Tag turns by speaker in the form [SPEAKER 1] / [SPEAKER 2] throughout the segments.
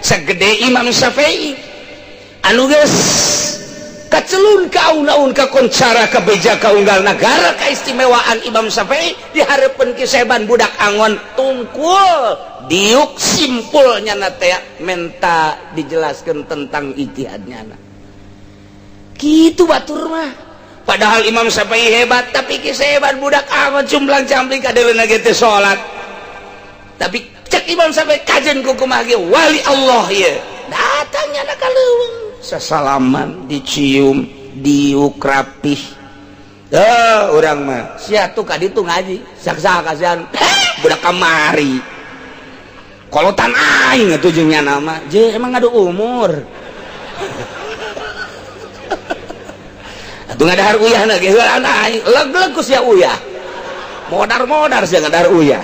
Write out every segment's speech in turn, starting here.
[SPEAKER 1] Segede Imam Syafi'i anu geus kacelun kaun-aun kakoncara kabeja kaunggal nagara keistimewaan Imam Syafi'i dihareupeun Ki Seban budak angon tungkul diuk simpulnya na teh menta dijelaskan tentang ijtihadnya na kitu batur mah. Padahal Imam Syafi'i hebat, tapi Ki Seban budak angon cumblang cambling kadeuleuna ge teu salat, tapi cek Imam Syafi'i kajen ku kumaha ge wali Allah ieu datangnya na ka leuweung sasalaman, dicium, diuk rapih. Eh, urang mah sia tuh ka ditu ngaji saksa kasihan budak kamari kolotan aing atuh jeung nyana mah je emang ngadu umur atuh ngadahar uyahna ge heulaan aing leg-leg ku sia uyah modar-modar sia ngadahar uyah.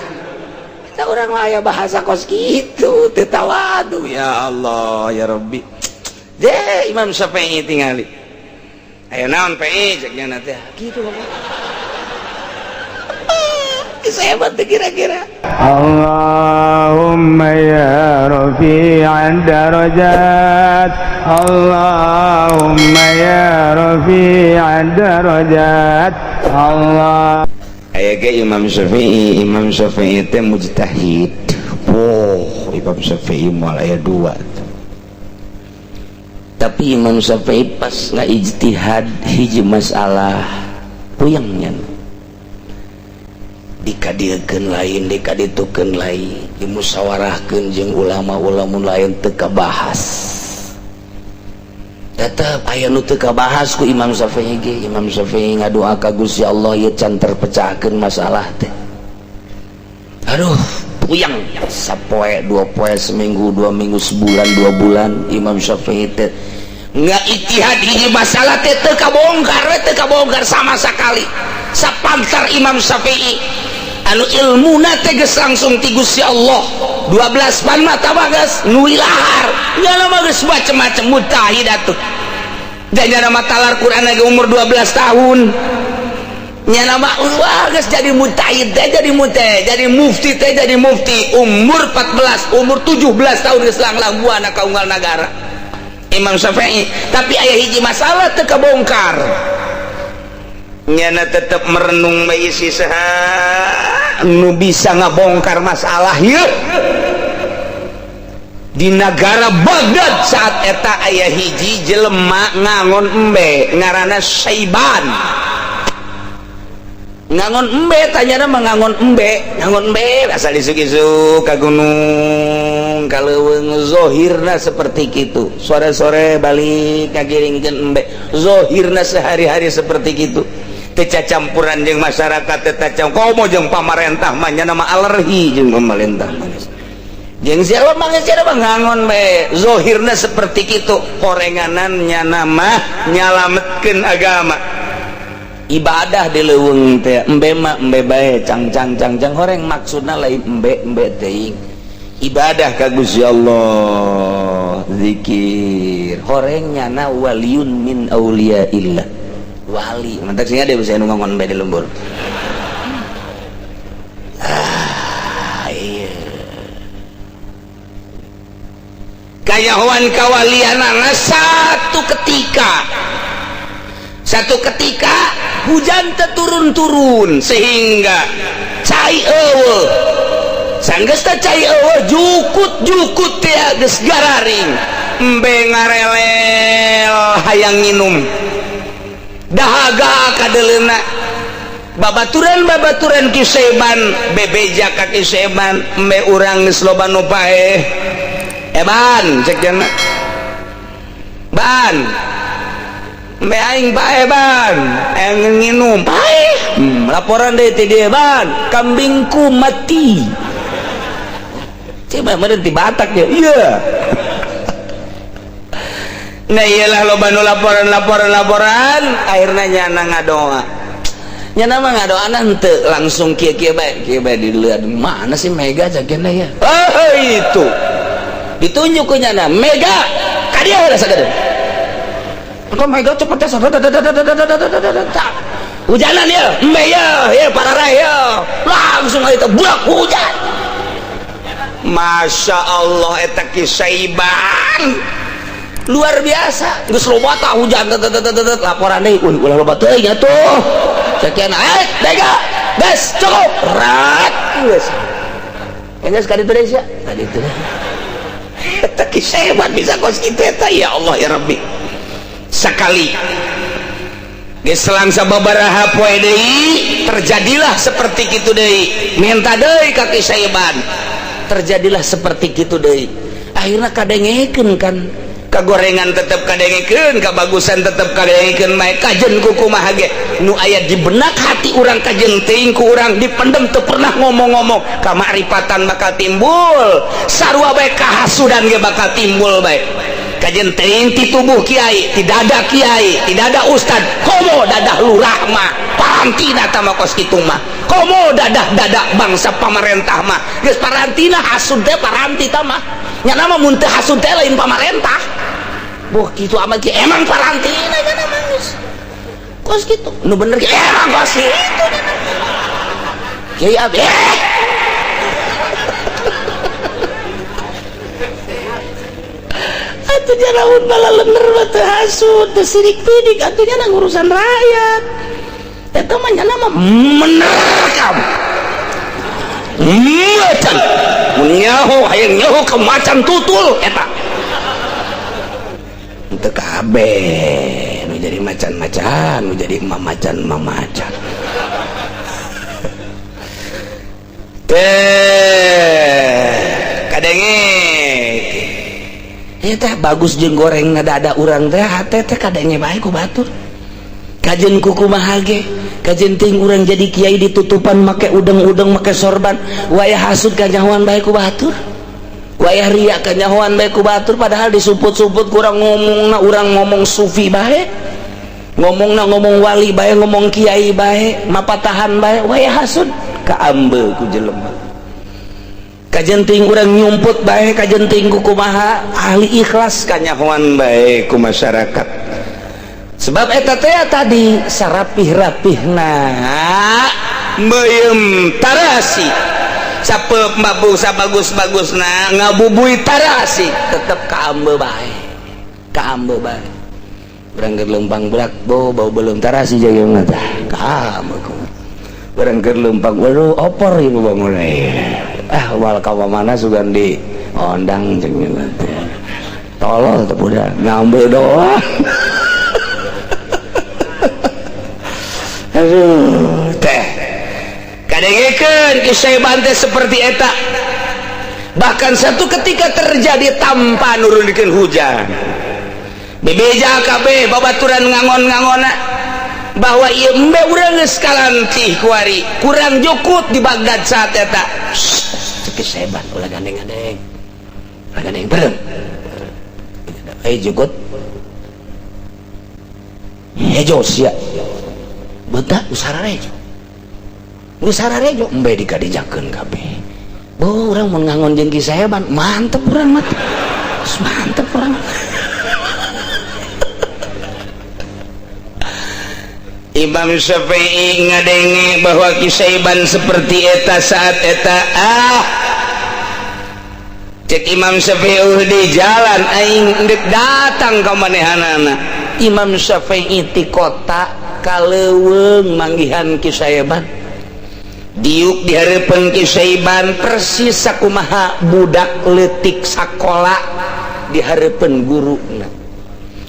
[SPEAKER 1] Kita urang mah aya bahasa kos kitu teu tawadu. Ya Allah ya Rabbi, je Imam Syafi'i tingali aya naon PI cek nya teh kitu bapak. Hebat teh kira-kira.
[SPEAKER 2] Allahumma ya rafi'ad darajat, Allahumma ya rafi'ad darajat, Allah.
[SPEAKER 1] Aya ge Imam Syafi'i, Imam Syafi'i teh mujtahid. Wow, Imam Syafi'i moal aya dua. Tapi Imam Syafi'i pas nggak ijtihad hiji masalah puyengnya dikadilkeun lain, dikaditukeun lain, dimusyawarahkeun jeung ulama-ulama lain teu kabahas, tetep aya nu teu kabahas ku Imam Syafi'i ge. Imam Syafi'i ngadoa ka Gusti Allah ieu can terpecahkeun masalah teh, aduh puyeng sapoe dua poe, seminggu 2 minggu, sebulan 2 bulan Imam Syafi'i teh nggak ijtihad hiji masalah teh teu kabongkar, teu kabongkar sama sekali. Sapantar Imam Syafi'i anu ilmuna teh geus langsung ti Gusti Allah 12 pan mata bagas nu ilahar nyana mah geus macem-macem mujtahid atuh dan nyana mah talar Quran lagi umur 12 tahun nyana mah wah geus jadi mujtahid teh, jadi mujtahid, jadi mufti teh, jadi mufti umur 14, umur 17 tahun geus langlang buana ka unggal nagara Imam Syafi'i. Tapi aya hiji masalah teu kabongkar, nyana tetep merenung bae isi saha nu bisa ngabongkar masalah ieu di negara Baghdad. Saat eta aya hiji jelema ngangon embe ngaranna Saiban, ngangon embe tanyana mah ngangon embe, ngangon embe asal isuk-isuk ka gunung ka leuweung, zohirna seperti kitu, sore-sore balik ngagiringkeun embe, zohirna sehari-hari seperti kitu, teu cacampuran jeung masyarakat, teu cacam komo jeung pamarentah mah nya mah alergi jeung pamarentah mah jeung siapa mah siapa ngangon bae zohirna seperti kitu, horenganan nyana mah nyalametkeun agama ibadah di leuweung teh embe mah embe bae cang cang cang cang horeng maksudna lain embe embe teuing ibadah ka Gusti Allah zikir horeng nyana waliun min auliyaillah wali mantak sehingga dia bisa nu ngangon bae di lembur. Ah iya kayahoan kawalianana satu ketika hujan terturun-turun sehingga cai eueuh sanggeus teh cai eueuh jukut-jukut teh geus gararing embe ngarelel hayang nginum dahaga kadeleuna babaturan-babaturan Ki Seban bebeja ka Ki Seban embe urang geus loba nu paeh eban cek cenah ban embe aing paeh ban aing nginum paeh laporan deui ti dieu ban kambingku mati coba meureun ti Batak ya iya. Nah iyalah loba nu laporan laporan laporan akhirnya nyana ngadoa nyana mah ngadoa henteu langsung kieu kieu bae kieu bae dilihat mana sih Mega cakena ya oh itu ditunjuk ku nyana Mega ka dieu heula sagede engko Mega cepet teh hujanan ya embe ya ya para raya langsung aja buak hujan. Masya Allah eta Ki Saiban luar biasa geus loba tah hujan laporan deui euy ulah loba teuing atuh sekian dega geus cukup rat geus geus ka ditu deui sia ka ditu eta Ki Saiban bisa kos kitu eta ya Allah ya Rabbi. Sekali geus selang sababaraha poe deui terjadilah seperti kitu deui, minta deui ka Ki Saiban, terjadilah seperti kitu deui. Akhirna kadengekeun kan, kagorengan tetep kadengekeun, kabagusan tetep kadengekeun mae kajen ku kumaha ge nu aya di benak hati urang kajen teuing ku urang dipendem teu pernah ngomong-ngomong, kamakrifatan bakal timbul, sarua bae kahasudan ge bakal timbul bae. Kajen teuing ti tubuh kiai, tidak ada kiai, tidak ada ustad, komo dadah lurah mah parantina tama kos kitu mah, komo dadah-dadah bangsa pamarentah mah geus parantina hasud teh paranti tah mah nya mah mun teu hasud teh lain pamarentah. Boh kitu amat ki emang parantina nya mah geus kos kitu nu bener ki emang kos kitu kiai abdi. Atuh jaraun bala lener mah teu hasud teu sirik pidik atuh nya urusan rakyat eta mah nya mah menerkam macan mun nyaho hayang nyaho ke macan tutul eta teu kabeh nu jadi macan-macan nu jadi mamacan-mamacan teh kadenge ieu teh bagus jeung goreng dada urang teh hate teh kadenge bae ku batur kajen kukumaha ge kajen ting urang jadi kiai ditutupan make udeng-udeng make sorban wayah hasud kanyahoan bae ku batur, wayah riya kanyahoan bae ku batur, padahal disumput-sumput kurang ngomongna urang ngomong sufi bae, ngomongna ngomong wali bae, ngomong kiai bae, mapatahan bae, wayah hasud kaambe ku jelema. Kajen ting urang nyumput bae, kajen ting ku kumaha ahli ikhlas kanyahoan bae ku masyarakat. Sebab eta teh tadi sarapih-rapihna meuyeum tarasi sapeup mabuk sabagus-bagusna ngabubui tarasi tetep kaambe bae, kaambe bae. Urang keur leumpang berak bau bau belum tarasi jaya mah tah kaambe ku. Urang keur leumpang waduh opor ieu bangun ah wal ka mana sugan di ondang jeung teh tolol teh budak ngambe doang. Aduh teh kadengekeun Ki Saiban teh seperti eta. Bahkan satu ketika terjadi tanpa nurunkeun hujan bebeja kabeh babaturan ngangon-ngangona bahwa ieu embe urang geus kalantih kuari kurang jukut di Baghdad saat eta. Cek Ki Saiban ulah gandeng-gandeng, ulah gandeng bareng jukut hejo sia betah usararejo usararejo embe dikadijakeun kabeh. Boh urang mun ngangon jeung Ki Saiban mantep urang mah, mantep urang. Imam Syafi'i ngadenge bahwa Ki Saiban seperti eta saat eta ah cek Imam Syafi'i di jalan aing ndek datang ka manehanana. Imam Syafi'i ti kota kaleuweung manggihan Ki Saiban, diuk di hareupeun Ki Saiban persis sakumaha budak leutik sakola di hareupeun guruna,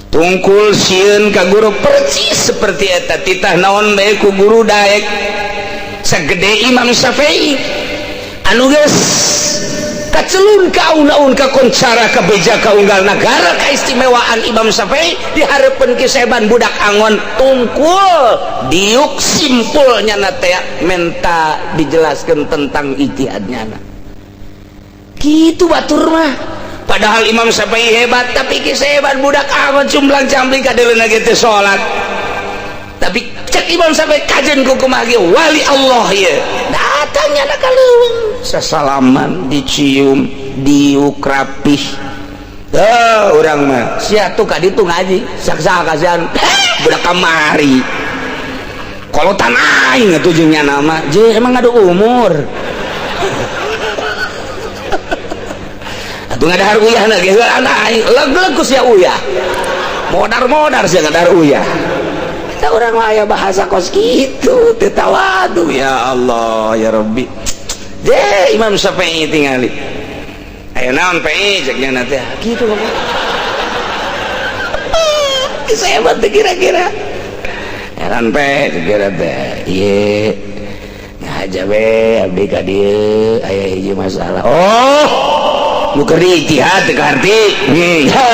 [SPEAKER 1] tungkul sieun ka guru persis seperti eta titah naon bae ku guru daek sagede Imam Syafi'i anu geus kacelun ka aun-aun ka koncara ka beja ka unggal nagara kaistimewaan Imam Syafi'i di hareupeun Ki Saiban budak angon tungkul diuk simpulnya na teh menta dijelaskeun tentang ijtihadnya na kitu batur mah. Padahal Imam Syafi'i hebat tapi Ki Saiban budak angon cumblang cambling kadeuleuna ge teu salat. Tapi cek Imam Syafi'i kajen ku kumaha ge wali Allah ieu datangnya na ka leuweung sasalaman dicium diuk rapih. Oh urang mah sia tuh ka ditu ngaji saksa kasihan budak kamari kolotan aing atuh jeung nya nama je emang ngadu umur. Nu ngadahar uyahna ge heula aing leg-leg ku sia uyah. Modar-modar sia ngadahar uyah. Kita urang mah aya bahasa kos kitu teu tawadu ya Allah ya Rabbi. Je Imam Syafi'i tingali. Aya naon PI cek nya teh kitu ngomong. Saya hebat kira-kira. Heran pe kira teh. Ieu ngaja we abdi ka dieu aya hiji masalah. Oh, nu keur ijtihad teu kaharti. Ha,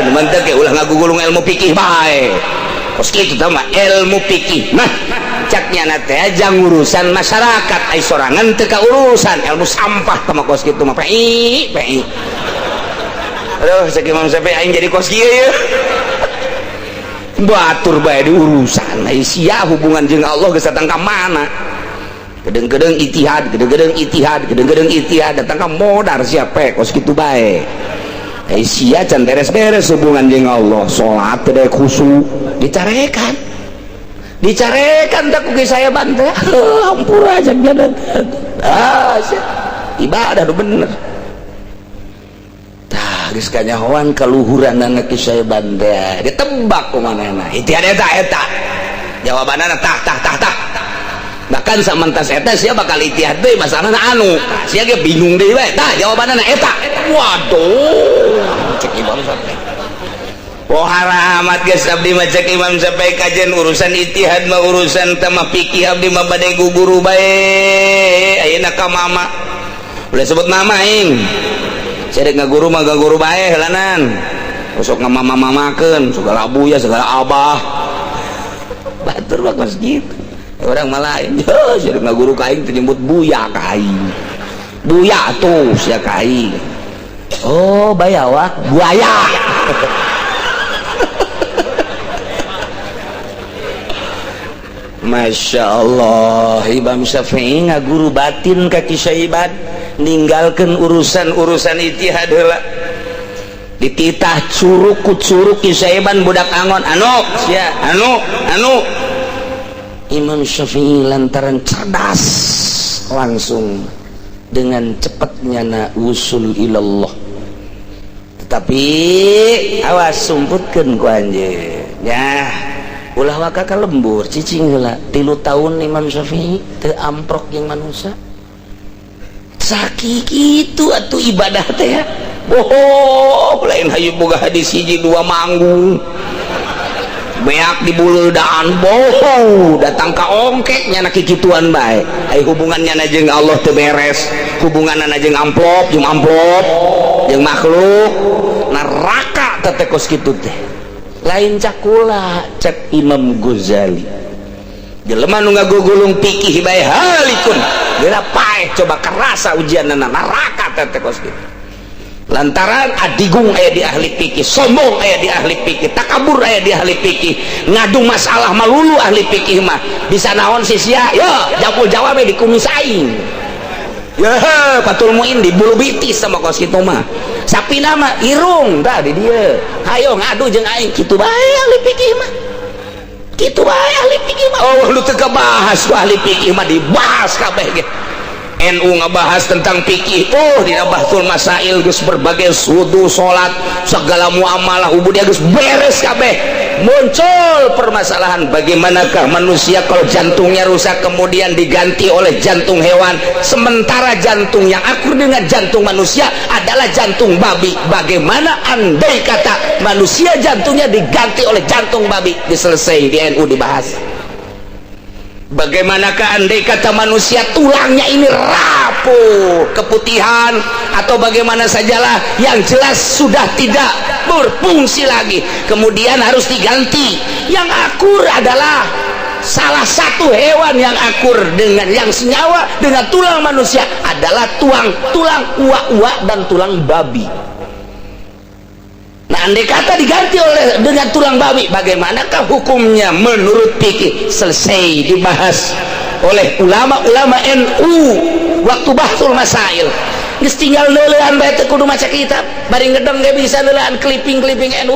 [SPEAKER 1] mantep ge ulah ngagugulung ilmu fikih bae. Kos kitu tah mah ilmu fikih mah cak nyana teh jang urusan masyarakat ai sorangan teu ka urusan ilmu sampah tah mah kos kitu mah PI PI. Aduh, cek Imam Syafi'i aing jadi kos kieu ye. Batur bae di urusan ai sia hubungan jeung Allah geus datang ka mana? Gedeng-gedeng ijtihad, gedeng-gedeng ijtihad, gedeng-gedeng ijtihad datang ka modar sia pe kos kitu bae. Ai sia can beres-beres hubungan jeung Allah, salat teh daek khusyuk, dicarekan. Dicarekan tak ku saya bantah. Hampura cak nya. Ah, sia. Ibadah nu bener. Tah geus kanyahoan kaluhuranana ki saya bantah. Ditebak ku manehna. Ijtihad eta eta. Jawabanana tah tah tah tah. Bahkan samantas eta sia bakal ijtihad deui masalahna anu. Tah sia ge bingung deui bae. Tah jawabanana eta. Waduh, cek Imam Syafi'i. Pohara amat geus abdi mah cek Imam Syafi'i kajen urusan ijtihad mah urusan teh mah fikih abdi mah bade guguru bae. Ayeuna ka mama. Ulah sebut mama aing. Sia dek ngaguru mah gaguru bae heulanan. Sok ngamama-mamakeun segala abuya segala abah. Batur mah kos kitu. Orang malah lain, sia dek ngaguru ka aing teh nyebut buya ka aing. Buya tuh sia ka aing. Oh, bayawak buaya. Masya Allah, Imam Syafi'i ngaguru batin ka Ki Syaiban, ninggalkeun urusan-urusan ijtihad heula. Dititah curug ku curug Ki Syaiban budak angon, anu sia, anu, anu. Imam Syafi'i lantaran cerdas langsung dengan cepatnya na usul ilallah. Tetapi awas sumputkeun ku anjeun. Ya, ulah waka ka lembur cicing heula. 3 tahun Imam Syafi'i teu amprok jeung manusia. Sakitu atuh ibadah teh ya. Bohong, lain hayu boga hadis hiji dua manggung. Beak di buleudaan bohong, datang ka ongkek nyana kikituan bae. Ai hubungannya na jeung Allah teu beres, hubunganna jeung amplop, jeung makhluk, neraka teh kos kitu teh. Lain cakula cek Imam Ghazali. Jelema nu ngagugulung fikih bae halikun. Geura paeh coba kerasa ujianna neraka teh kos kitu. Lantaran adigung aya di ahli fikih, sombong aya di ahli fikih, takabur aya di ahli fikih, ngadu masalah malulu ahli fikih mah. Bisa naon sih sia? Yo, jawab jawabe di kumis aing. Ya, Fathul Muin di bulu bitis sama kos kitu mah. Sapina mah irung tah di dieu. Hayo ngadu jeung aing kitu bae ahli fikih mah. Kitu bae ahli fikih mah. Oh, lu teu kabahas ku ahli fikih mah dibahas kabeh ge. NU ngebahas tentang fikih, oh di Bahsul Masail geus berbagai wudu, salat, segala muamalah ubudiyah geus beres kabeh. Muncul permasalahan bagaimanakah manusia kalau jantungnya rusak kemudian diganti oleh jantung hewan, sementara jantung yang akur dengan jantung manusia adalah jantung babi. Bagaimana andai kata manusia jantungnya diganti oleh jantung babi? Diselesai di NU dibahas. Bagaimanakah andai kata manusia tulangnya ini rapuh, keputihan atau bagaimana sajalah, yang jelas sudah tidak berfungsi lagi, kemudian harus diganti. Yang akur adalah salah satu hewan yang akur dengan yang senyawa dengan tulang manusia adalah tulang uak-uak dan tulang babi. Nah, andai kata diganti oleh dengan tulang babi, bagaimanakah hukumnya menurut fikih? Selesai dibahas oleh ulama-ulama NU waktu Bahsul Masail. Geus tinggal leulean bae teu kudu maca kitab, bari ngedeng ge bisa leulean clipping-clipping NU.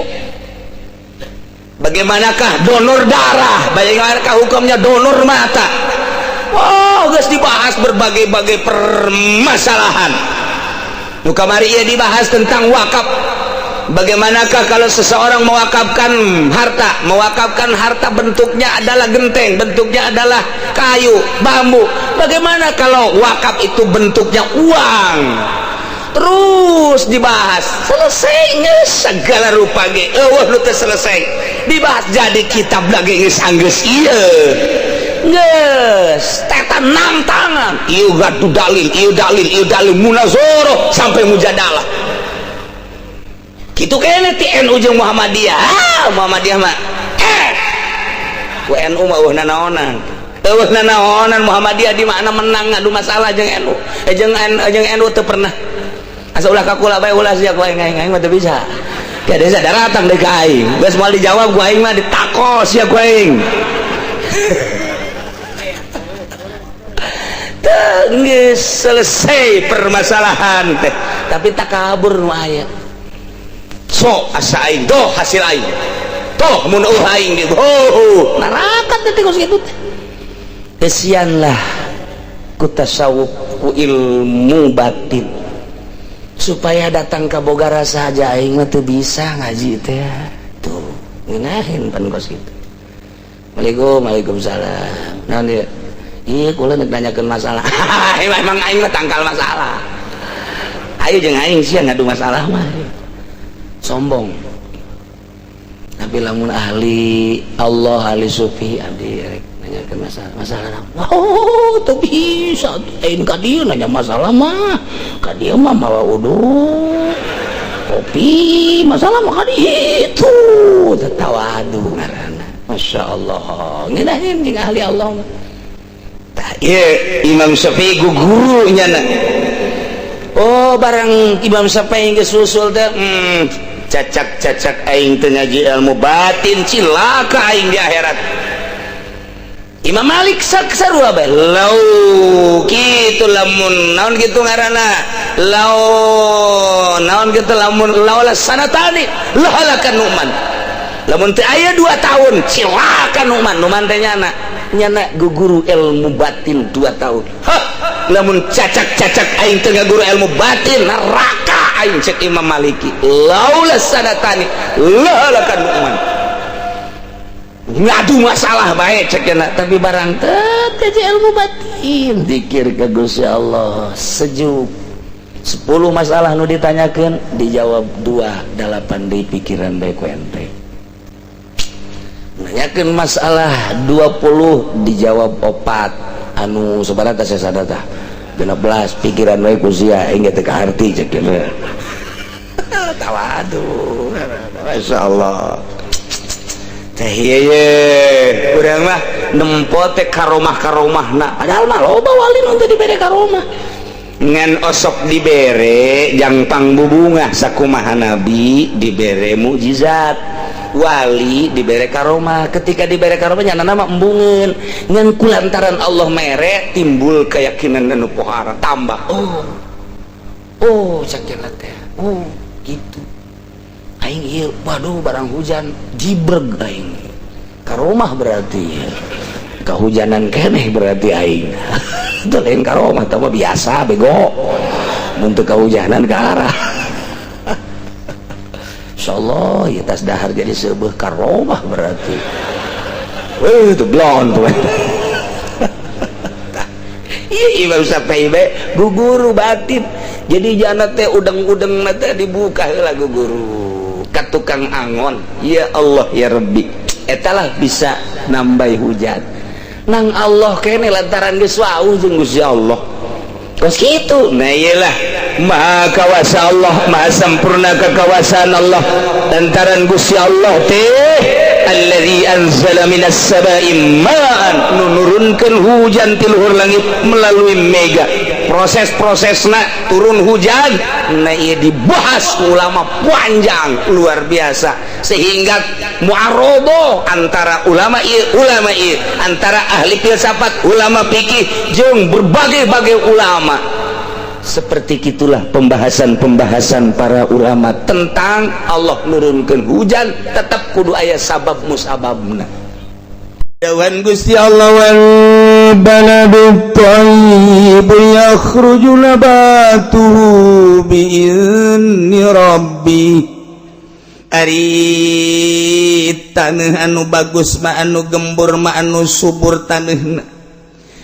[SPEAKER 1] Bagaimanakah donor darah? Bagaimanakah hukumnya donor mata? Oh, geus dibahas berbagai-bagai permasalahan. Nu kamari ieu dibahas tentang wakaf. Bagaimanakah kalau seseorang mewakafkan harta? Mewakafkan harta bentuknya adalah genteng, bentuknya adalah kayu, bambu. Bagaimana kalau wakaf itu bentuknya uang? Terus dibahas, selesai segala rupa ge. Euweuh nu teu selesai. Dibahas jadi kitab lagi geus anggeus ieu. Geus, teta enam tangan. Ieu gadu dalil, ieu dalil, ieu dalil, munazoroh sampai mujadalah. Gitu kayaknya ti NU jeung Muhammadiyah. Ah, Muhammadiyah mah ku NU mah euweuh nanaonan. Euweuh nanaonan Muhammadiyah di mana menang ngadu masalah jeung NU. Eh, jeung NU teu pernah. Asa ulah ka kula bae, ulah sia ku aing, aing aing mah teu bisa. Ka desa daratang deui ka aing. Geus moal dijawab ku aing mah, ditakos sia ku aing. Teu geus selesai permasalahan teh. Tapi takabur nu aya. Sok asa aing doh hasil aing. Toh mun eueuh aing di oh neraka teh kos kitu teh. Kesianlah ku tasawuf, ku ilmu batin. Supaya datang ke boga rasa aja aing mah teu bisa ngaji teh. Tuh, ngeunahin pan kos kitu. Waalaikumsalam, waalaikumsalam. Naon ieu? Iya, kula nek nanyakeun masalah. Emang aing mah tangkal masalah. Ayo jeung aing sia ngadu masalah mah. Sombong. Tapi lamun ahli Allah, ahli sufi, abdi rek nanyakeun masalah. Masalah naon? Oh, teu bisa. Aing ka dieu nanya masalah mah. Ka dieu mah mawa uduk, kopi, masalah mah ka ditu. Tawadu ngaranna. Masya Allah. Ngeunaheun jeung ahli Allah mah. Tah ieu Imam Syafi'i gugurunya na. Oh, barang Imam Syafi'i geus usul teh, cacak-cacak aing teu ngaji ilmu batin, cilaka aing di akhirat. Imam Malik sarua bae. Lau kitu lamun naon kitu ngaranna? Lau naon kitu lamun laula sanatani lahalakan Nu'man. Lamun teu aya 2 tahun cilaka Nu'man. Nu'man teh nyana nyana guguru ilmu batin 2 tahun. Hah, lamun cacak-cacak aing teu ngaguru ilmu batin, neraka aing, cek Imam Maliki. Laula sanatani lahalakan Nu'man. Ngadu masalah bae cek cenah, tapi barang teu kaji ilmu batin, zikir ka Gusti Allah sejuk. 10 masalah nu ditanyakeun dijawab 2, 8 deui pikiran bae ku ente. Nanyakeun masalah 20 dijawab 4, anu sabaraha teh sada tah 16 pikiran bae ku sia, aing teu kaharti cek cenah. Tawadu. Masyaallah. Teh ieu urang mah nempo teh karomah-karomahna, padahal mah loba wali nu teu dibere karomah. Ngan osok dibere jang pangbubungah sakumaha nabi dibere mukjizat, wali dibere karomah. Ketika dibere karomah nyana mah embungeun, ngan kulantaran Allah mere timbul keyakinan anu pohara tambah. Oh, oh cek teh, oh gitu aing ieu, waduh barang hujan jibreg aing karomah, berarti kehujanan keneh berarti aing. Itu lain karomah, tah mah biasa bego mun teu kahujanan ke arah. Insyaallah ya tas dahar jadi sebuah karomah berarti. Weh, itu blon tuh. Iya, Imam Syafi'i bae guguru batin. Jadi jana teh udeng-udeng teh dibuka heula guguru ka tukang angon. Ya Allah ya Rabbi, etalah bisa nambah hujan nang Allah kene lantaran geus wau jeung Gusti Allah kos kitu. Nah iyalah maha kawasa Allah, maha sempurna kekawasaan Allah lantaran Gusti Allah teh alladzi anzala minas sama'i ma'an, nu nurunkeun hujan ti luhur langit melalui mega. Proses-prosesna turun hujan nah ieu dibahas ulama panjang luar biasa, sehingga muarobo antara ulama ieu, ulama ieu, antara ahli filsafat, ulama fikih jeung berbagai-bagai ulama. Seperti itulah pembahasan-pembahasan para ulama tentang Allah nurunkeun hujan tetap kudu aya sabab musababna. Didawuhan Gusti Allah wal baladu thayyib yakhruju nabatuhu bi'izni rabbi. Ari taneuh anu bagus mah, anu gembur mah, anu subur taneuhna,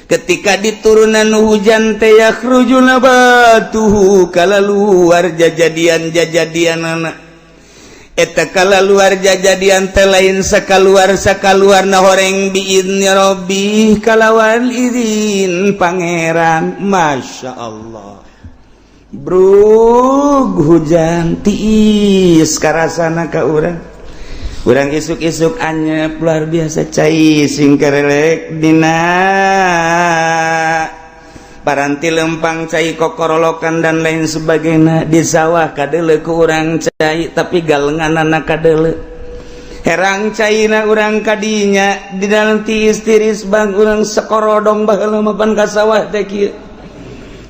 [SPEAKER 1] ketika diturunan hujan teh yakhruju nabatuhu, kala luar jajadian jajadian anak eta, kala luar jajadian teh lain sakaluar sakaluar na horeng, biizni rabbi, kalawan izin Pangeran. Masya Allah, brug hujan tiis karasana ka urang. Urang isuk-isuk anyep luar biasa, cai sing kerelek dina paranti lempang, cai kokorolokan dan lain sebagainya. Di sawah kadele ku urang cai, tapi galengan anak kadele herang caina urang kadinya di dalam tiis tiris bang urang sekorodong. Baheula mah pan ka sawah teh kieu,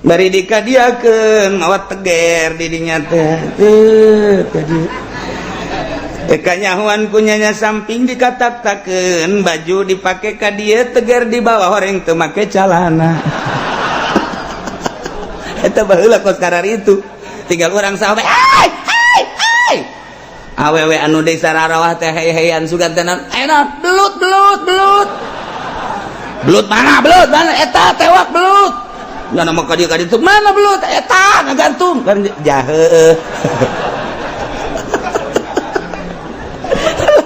[SPEAKER 1] bari dikadiakeun mawa teger di dinya teh teu ka dieu. Kanyahuan kunyanya samping dikatak-takeun, baju dipake ka dieu, teger di bawah, horeng teu make calana. Eta baheula kos itu tinggal urang sawah, hai hai hai, awewe anu desa rarawah teh hey-heyan sugan teh, enak belut belut belut belut, mana belut, mana eta tewak belut. Ya nama ka dieu ka ditu, mana belut eta ngagantung kan jahe.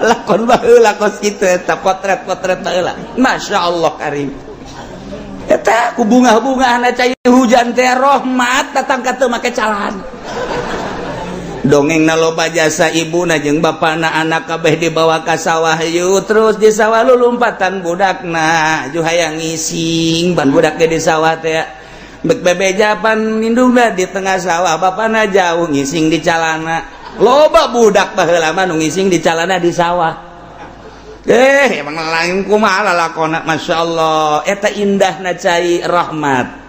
[SPEAKER 1] Lakon baheula kos kitu eta, potret-potret baheula. Masya Allah karim, eta ku bunga-bunga cai hujan teh rahmat datang ka teu make calana. Dongeng na loba jasa ibu na jeung bapana, anak kabeh dibawa ka sawah yuk. Terus di sawah lu lompatan budakna ju hayang ngising ban budak ge di sawah teh bek bebeja pan indungna di tengah sawah, bapana jauh ngising di calana. Loba budak baheula mah nu ngising di calana di sawah. Eh, emang lain kumaha lalakona. Masya Allah, eta indahna cai rahmat.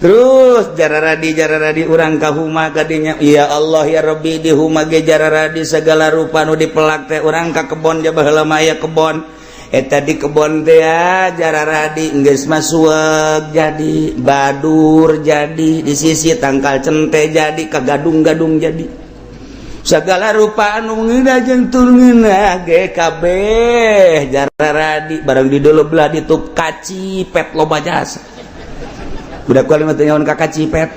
[SPEAKER 1] Terus jararadi jararadi urang ka huma kadinya. Ya Allah ya Rabbi, di huma ge jararadi segala rupa nu dipelak teh. Urang ka kebon ja, baheula mah aya kebon eta, di kebon teh ya jararadi, geus masuek jadi badur, jadi di sisi tangkal cente, jadi kagadung-gadung, jadi segala rupa anu ngeunah jeung tur ngeunah ge kabeh jararadi. Barang di dulu belah ditu kacipet loba jasa. Budak kuali mah teu nyaon ka kacipet.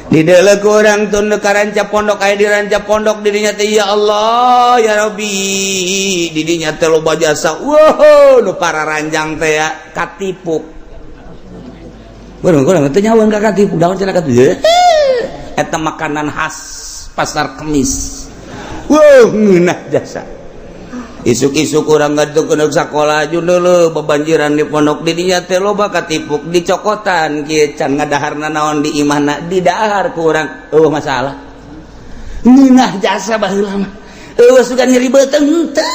[SPEAKER 1] Di deuleu ku urang tun ka ranca pondok, aya di ranca pondok didinya teh. Ya Allah ya Rabbi, didinya teh loba jasa. Wow, nu para ranjang teh ya katipuk. Urang urang teu nyaon ka katipuk, daun cenah katipuk eta makanan khas Pasar Kemis. Wow, ngeunah jasa. Isuk-isuk urang ngaduk ke sekolah dulu, bebanjiran di pondok didinya teh loba katipuk, dicokotan kieu can ngadaharna naon di imahna, didahar ku urang, eueuh masalah. Ngeunah jasa baheula mah, eueuh sugan nyeri beuteung teu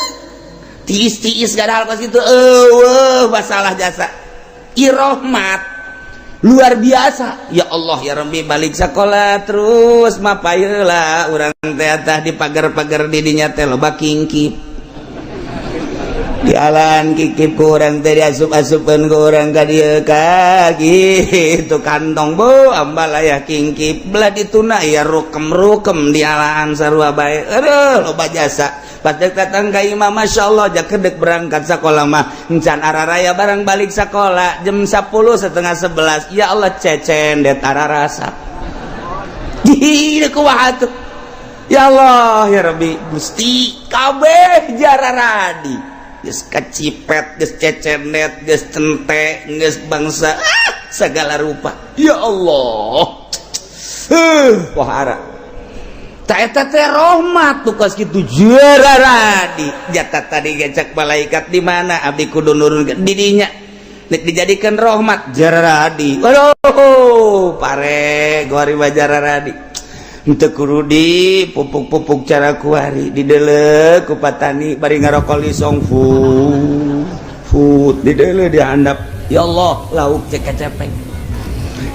[SPEAKER 1] tiis-tiis gadahal kos kitu, eueuh masalah jasa. Irohmat luar biasa. Ya Allah ya Rabbi, balik sekolah terus mapayeula urang teh tah di pagar-pagar didinya teh loba kingkip. Di alan kikip ku urang teh, diasup-asupkeun ku urang ka dieu ka gitu kantong bu ambalaya kingkip belah dituna ya rukem-rukem di alaan sarua bae. Aduh, loba jasa. Pas dek datang ka imah, Masya Allah, ja kedek berangkat sekolah mah encan araraya. Barang balik sekolah jam 10 setengah 11, ya Allah, cecen det ararasa di kumaha tuh. Ya Allah ya Rabbi Gusti, kabeh jararadi, geus kacipet, geus cecenet, geus cente, geus bangsa ah, segala rupa. Ya Allah, wahara tak eta teh rahmat tuh kos kitu jararadi. Jatah tadi gecak malaikat di mana abdi kudu nurun didinya nek dijadikan rahmat jararadi. Waduh, pare gori jararadi. Henteu kudu di pupuk-pupuk cara kuari, dideuleu ku patani bari ngarokok lisong fu fut, dideuleu dihandap. Ya Allah, lauk cek kacepeng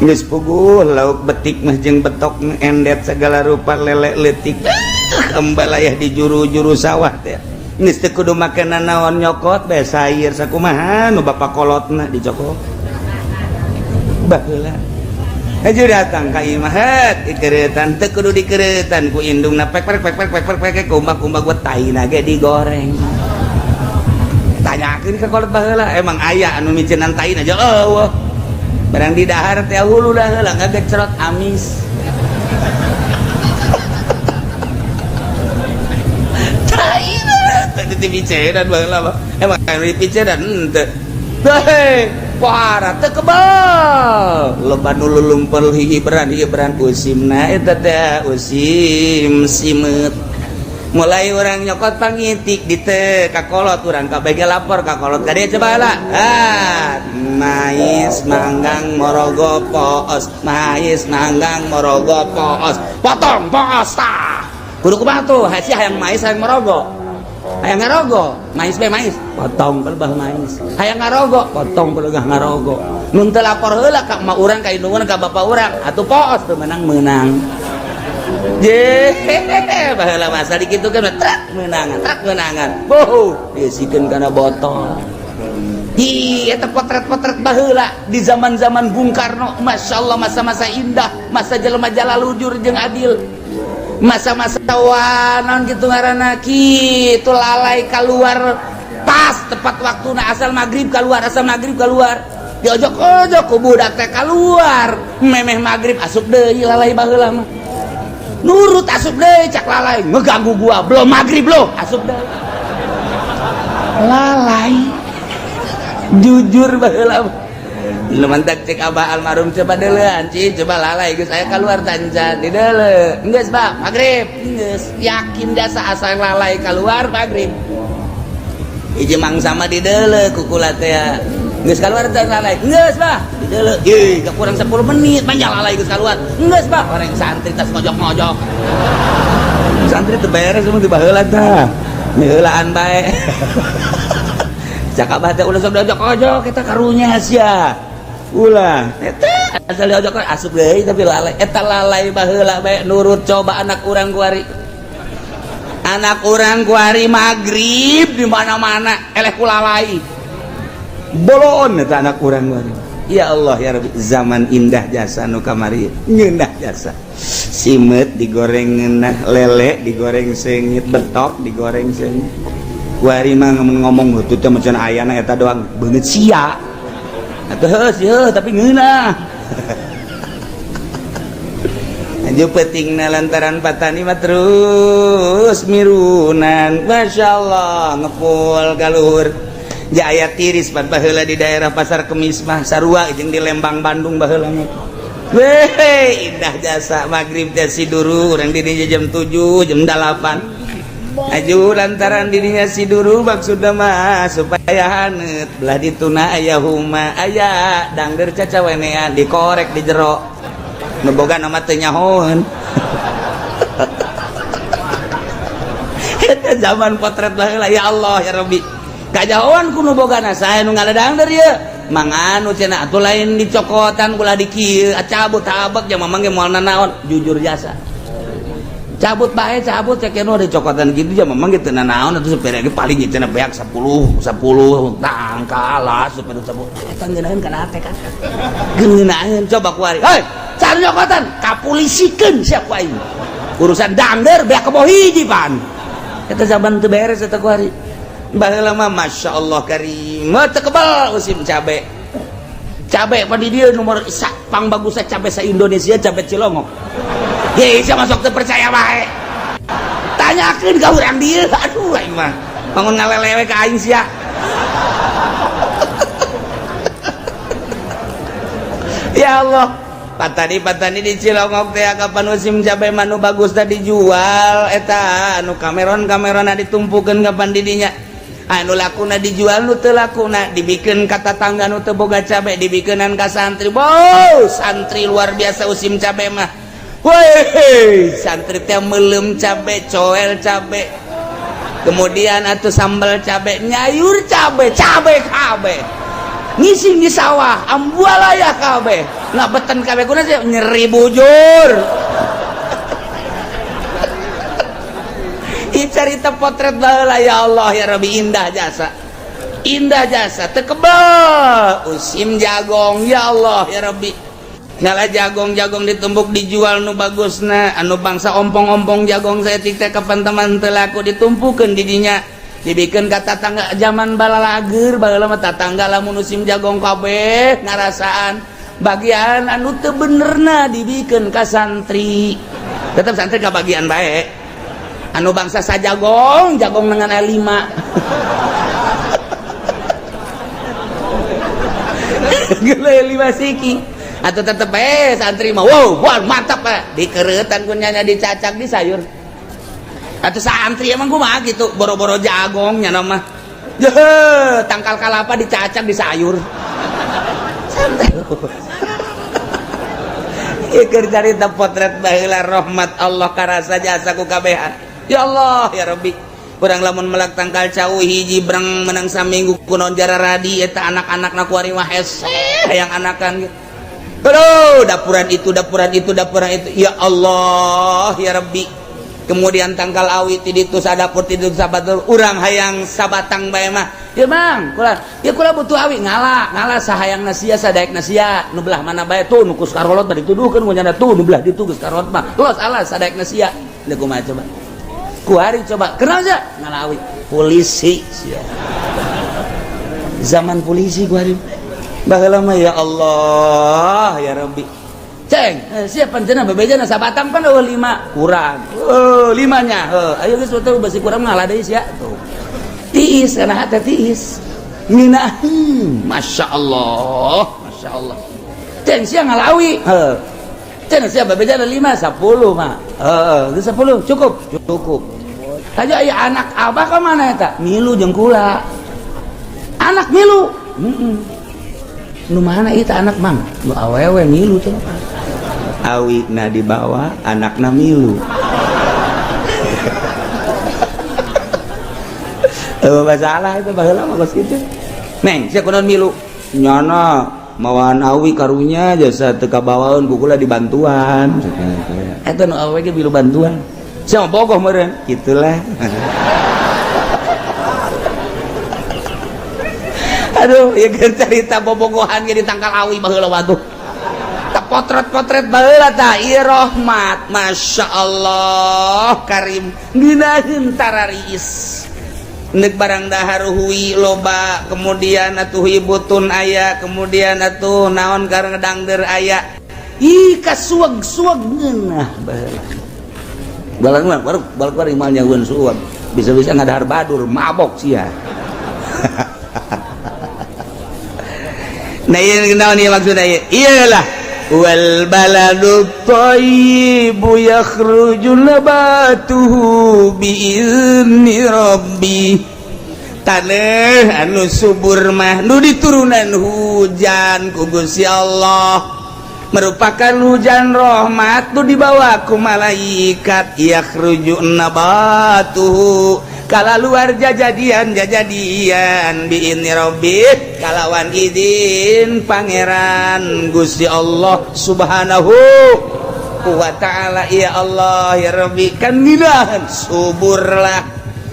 [SPEAKER 1] geus puguh, lauk betik mah jeung betok endet segala rupa, lele leutik, embalayah di juru-juru sawah teh.
[SPEAKER 3] Geus teu kudu make nanaon nyokot bae sayur sakumaha nu bapak kolotna dicokot. Baheula. Haju datang ka imah het dikeureutan teu kudu dikeureutan ku indungna pek pek pek pek pek pek pek kumbak-kumbak buat taina ge digoreng. Tanyakeun ka kolot baheula emang aya anu miceunnan taina aja eueuh. Barang di dahar teh hulu dah heula ngagecrot amis. Taina teh dipicenan baheula mah. Emang anu dipicenan henteu. Heh, parah teu kebal. Loba nu lulumpel hihiberan usimna eta teh usim simeut. Mulai orang nyokot pangitik di teu kakolot urang kabeh ge lapor kakolot ka dieu coba lah. Ah, mais manggang morogo poos, mais manggang morogo poos. Potong poos tah. Kudu kumaha tuh? Hasi hayang mais hayang morogo. Hayang ngarogo, mais be mais, potong pelebah mais. Hayang ngarogo, potong pelebah ngarogo. Nun teu lapor heula ka emak urang ka indung urang ka bapak urang, atuh poos teu menang-menang. Je, baheula masa dikitukeun truk meunangan, truk meunangan. Boh, diisikeun kana botol. Hi, eta potret-potret baheula di zaman-zaman Bung Karno, Masya Allah masa-masa indah, masa jelema jalalujur jeung adil. Masa-masa wanon gitu ngaranna kitu lalai keluar pas tepat waktuna asal maghrib keluar, asal maghrib keluar. Diojok-ojok ku budak teh keluar, memeh maghrib asup deui lalai baheula mah. Nurut asup deui cak lalai ngeganggu gua belum maghrib loh asup deui. Lalai jujur baheula. Lu mantak cek abah almarhum coba deulean cing coba lalai geus aya keluar tancan di deule geus bah maghrib geus yakin jasa asal lalai keluar maghrib hiji mangsa mah di deule kukula teh geus keluar tan lalai geus bah di deule ih kurang 10 menit banyak lalai geus keluar geus bah orang santri tas ngojok-ngojok santri teu beres mun di baheula tah miheulaan bae. Cak abah teh ulah sok diojok-ojok kita karunya sia. Ulah eta asal diojok asup deui tapi lalai eta lalai baheula bae nurut coba anak urang kuari. Anak urang kuari magrib di mana-mana eleh ku lalai. Bolon eta anak urang kuari. Ya Allah ya Rabbi zaman indah jasa nu kamari ngeunah jasa. Simeut digoreng ngeunah, lele digoreng seungit, betok digoreng seungit. Kuari mah ngomong heuh teh macan ayana eta doang beungeut sia. Atuh heuh sih heuh tapi ngeunah. Aju peutingna lantaran patani mah terus mirunan. Masyaallah ngepul ka luhur. Jaya tiris pan baheula di daerah Pasar Kemis mah sarua jeung di Lembang Bandung baheula mah. Weh, indah jasa magrib teh siduru urang di dinya jam 7, jam 8. Aju lantaran dirinya si duru maksudna mah supaya haneut belah dituna aya huma aya dangder cacawenean dikorek di jero nu boga nama teu nyahoeun. Eta zaman potret baheula ya Allah ya Rabbi kajahoan ku nu bogana sae nu ngaledangder ieu manganu cenah atuh lain dicokotan ulah di kieu cabut tabek jeung mamang ge moal nanaon jujur jasa cabut bae cabut cek nu dicokotan gitu ya memang gitu nanaon atuh supir ge paling cenah beak 10 10 tangkalah supir 10 eta ngeunaheun kana hate kan ngeunaheun coba kuari hei cari cokotan kapulisikeun sia ku aing urusan dangder beak kebo hiji pan eta zaman teu beres eta kuari baheula mah masyaallah karim teu kebal musim cabe cabe pan di dieu nomor pang bagusna cabe sa Indonesia cabe Cilongok. Hei, saya masuk teu percaya bae. Tanyakeun ka urang dieu. Aduh aing mah. Bangun ngalelewe ka aing sia. Ya Allah. Patani-patani di Cilongok teh kapan musim cabe mah nu bagus teh dijual eta anu kameron-kamerona ditumpukeun kapan di dinya. Anu lakuna dijual nu teu lakuna dibikeun ka tatangga nu teu boga cabe dibikeunan ka santri. Wow, santri luar biasa musim cabe mah. Woi, santri teh meuleum cabe, coel cabe. Kemudian atuh sambal cabe, nyayur cabe, cabe kabeh. Ngising di sawah, ambualaya kabeh. Nah beten kabeh kuna sih nyeri bujur. Ica carita potret baheula, ya Allah ya Rabbi, indah jasa, indah jasa, teu kebel usim jagong, ya Allah ya Rabbi. Ngala jagong-jagong ditumbuk dijual nu bagusna, anu bangsa ompong-ompong jagong saeutik teh kapan teman teu laku ditumpukeun di dinya, dibikin ka tatangga. Zaman balalager baheula mah tatangga lamun musim jagong kabeh ngarasaan, bagian anu teu benerna dibikeun ka santri, tetep santri ka bagian bae. Anu bangsa sajagong jagong dengan lima gula lima siki atau tetep bae santri mah, wow, wah mantap pak, dikeretan kunyanya dicacak di sayur. Atau santri emang kumaha gitu, boro-boro jagongnya nama jehe, tangkal kalapa dicacak di sayur. Santai. Ieu keur carita potret baheula, rahmat Allah karasa jasa ku kabehan. Ya Allah ya Rabbi, urang lamun melak tangkal cau hiji breng menang saminggu kunaon jararadi eta anak-anakna kuari mah hese hayang anakan gitu. Aduh, dapuran itu, dapuran itu, dapuran itu. Ya Allah ya Rabbi. Kemudian tangkal awi ti ditu sadapur ti ditu sabatur, urang hayang sabatang bae mah. Ya Bang, kula ya kula butuh awi, ngala, ngala sahayang sia sadaek sia, nu belah mana bae tuh nu kus karolot bari dituduhkeun ku nyana tuh nu belah ditu geus karolot mah. Los alas sadaek sia. Deuk kumaha coba? Kuari coba, kenal aja ngala awi. Polisi sia. Zaman polisi kuari. Baheula mah ya Allah ya Rabbi. Ceng, siapa cenah bebejana sabatang pan eueuh lima kurang. Oh, limanya. Heuh, ayo geus teu basi kurang ngalah deui sia tuh. Tiis kana hate tiis. Ngeunaheun, Masya Allah, Masya Allah. Ceng sia ngalawi. Heuh. Ceng sia bebejana 5 10 mah. Heeh, geus 10 cukup, cukup. Aja aya anak abah ka mana eta? Milu jeung kula. Anak milu. Heeh. Nu mana ieu anak mang? Nu awewe milu teh.
[SPEAKER 4] Awi na dibawa, anakna milu.
[SPEAKER 3] Masalah itu baheula mah geus kitu. Neng, sia kunaon milu?
[SPEAKER 4] Nyana mawaan awi karunya jasa teu kabawaeun ku kula dibantuan.
[SPEAKER 3] Eta nu awewe ge milu bantuan. Sia mah bogoh meureun.
[SPEAKER 4] Gitulah.
[SPEAKER 3] Aduh, ieu keur carita bobogohan ge di tangkal awi baheula waduh. Potret-potret baheula tah ieu rahmat, Masya Allah karim ngeunaheun tararis. Neuk barang dahar hui loba, kemudian atuh butun aya, kemudian atuh naon karena dangder aya. Ih kasuag-suag ngeunah baheula. Balang baru balang mah nyaeun suag. Bisa-bisa ngadahar badur mabok sia.
[SPEAKER 4] Nah ieu naon ieu maksudna ieu? Iyalah wal baladu thayyibu yakhruju nabatuhu biizni rabbi. Taneuh anu subur mah nu diturunan hujan ku Gusti Allah merupakan hujan rahmat nu dibawa ku malaikat. Yakhruju nabatuhu kala luar jajadian jajadian biizni rabbi kalawan izin pangeran Gusti Allah Subhanahu wa ta'ala. Ya Allah ya Rabbi, kan nginahan suburlah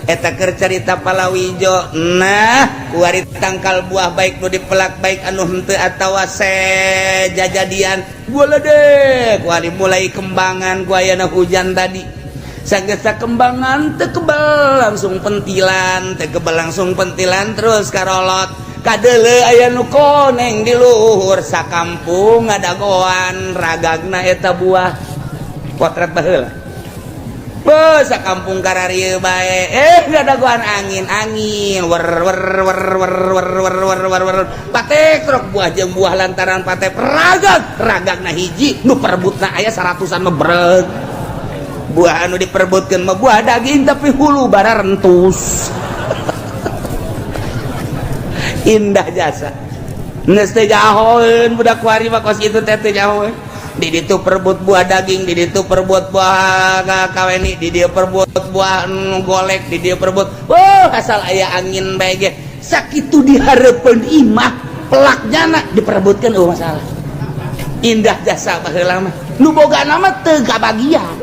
[SPEAKER 4] eta keur carita palawijo. Nah kuari tangkal buah baik nu dipelak baik anu henteu atawa sejajadian boleh kuari mulai kembangan ku ayana hujan tadi. Sagesa kembangan teu kebal langsung pentilan, teu kebal langsung pentilan terus karolot kadeuleu aya nu koneng di luhur sakampung ngadagoan ragagna eta buah potret baheula. Beuh sakampung kararieu bae ngadagoan angin-angin wer wer wer wer wer wer wer wer wer pate truk buah jeung buah lantaran pate ragag ragagna hiji nu perebutna aya 100-an mah breg. Buah anu diperebutkeun mah buah daging tapi hulu bara rentus. Indah jasa. Geus teu jahoeun budak kuari mah kos kitu teh teu jahoeun. Di ditu perebut buah daging, di ditu perebut buah kaweni, di dieu perebut buah nu golek, di dieu perebut. Wah, asal aya angin bae ge. Sakitu dihareupeun imah pelaknya na diperebutkeun eueuh masalah. Indah jasa baheula mah. Nu bogana mah teu kabagian.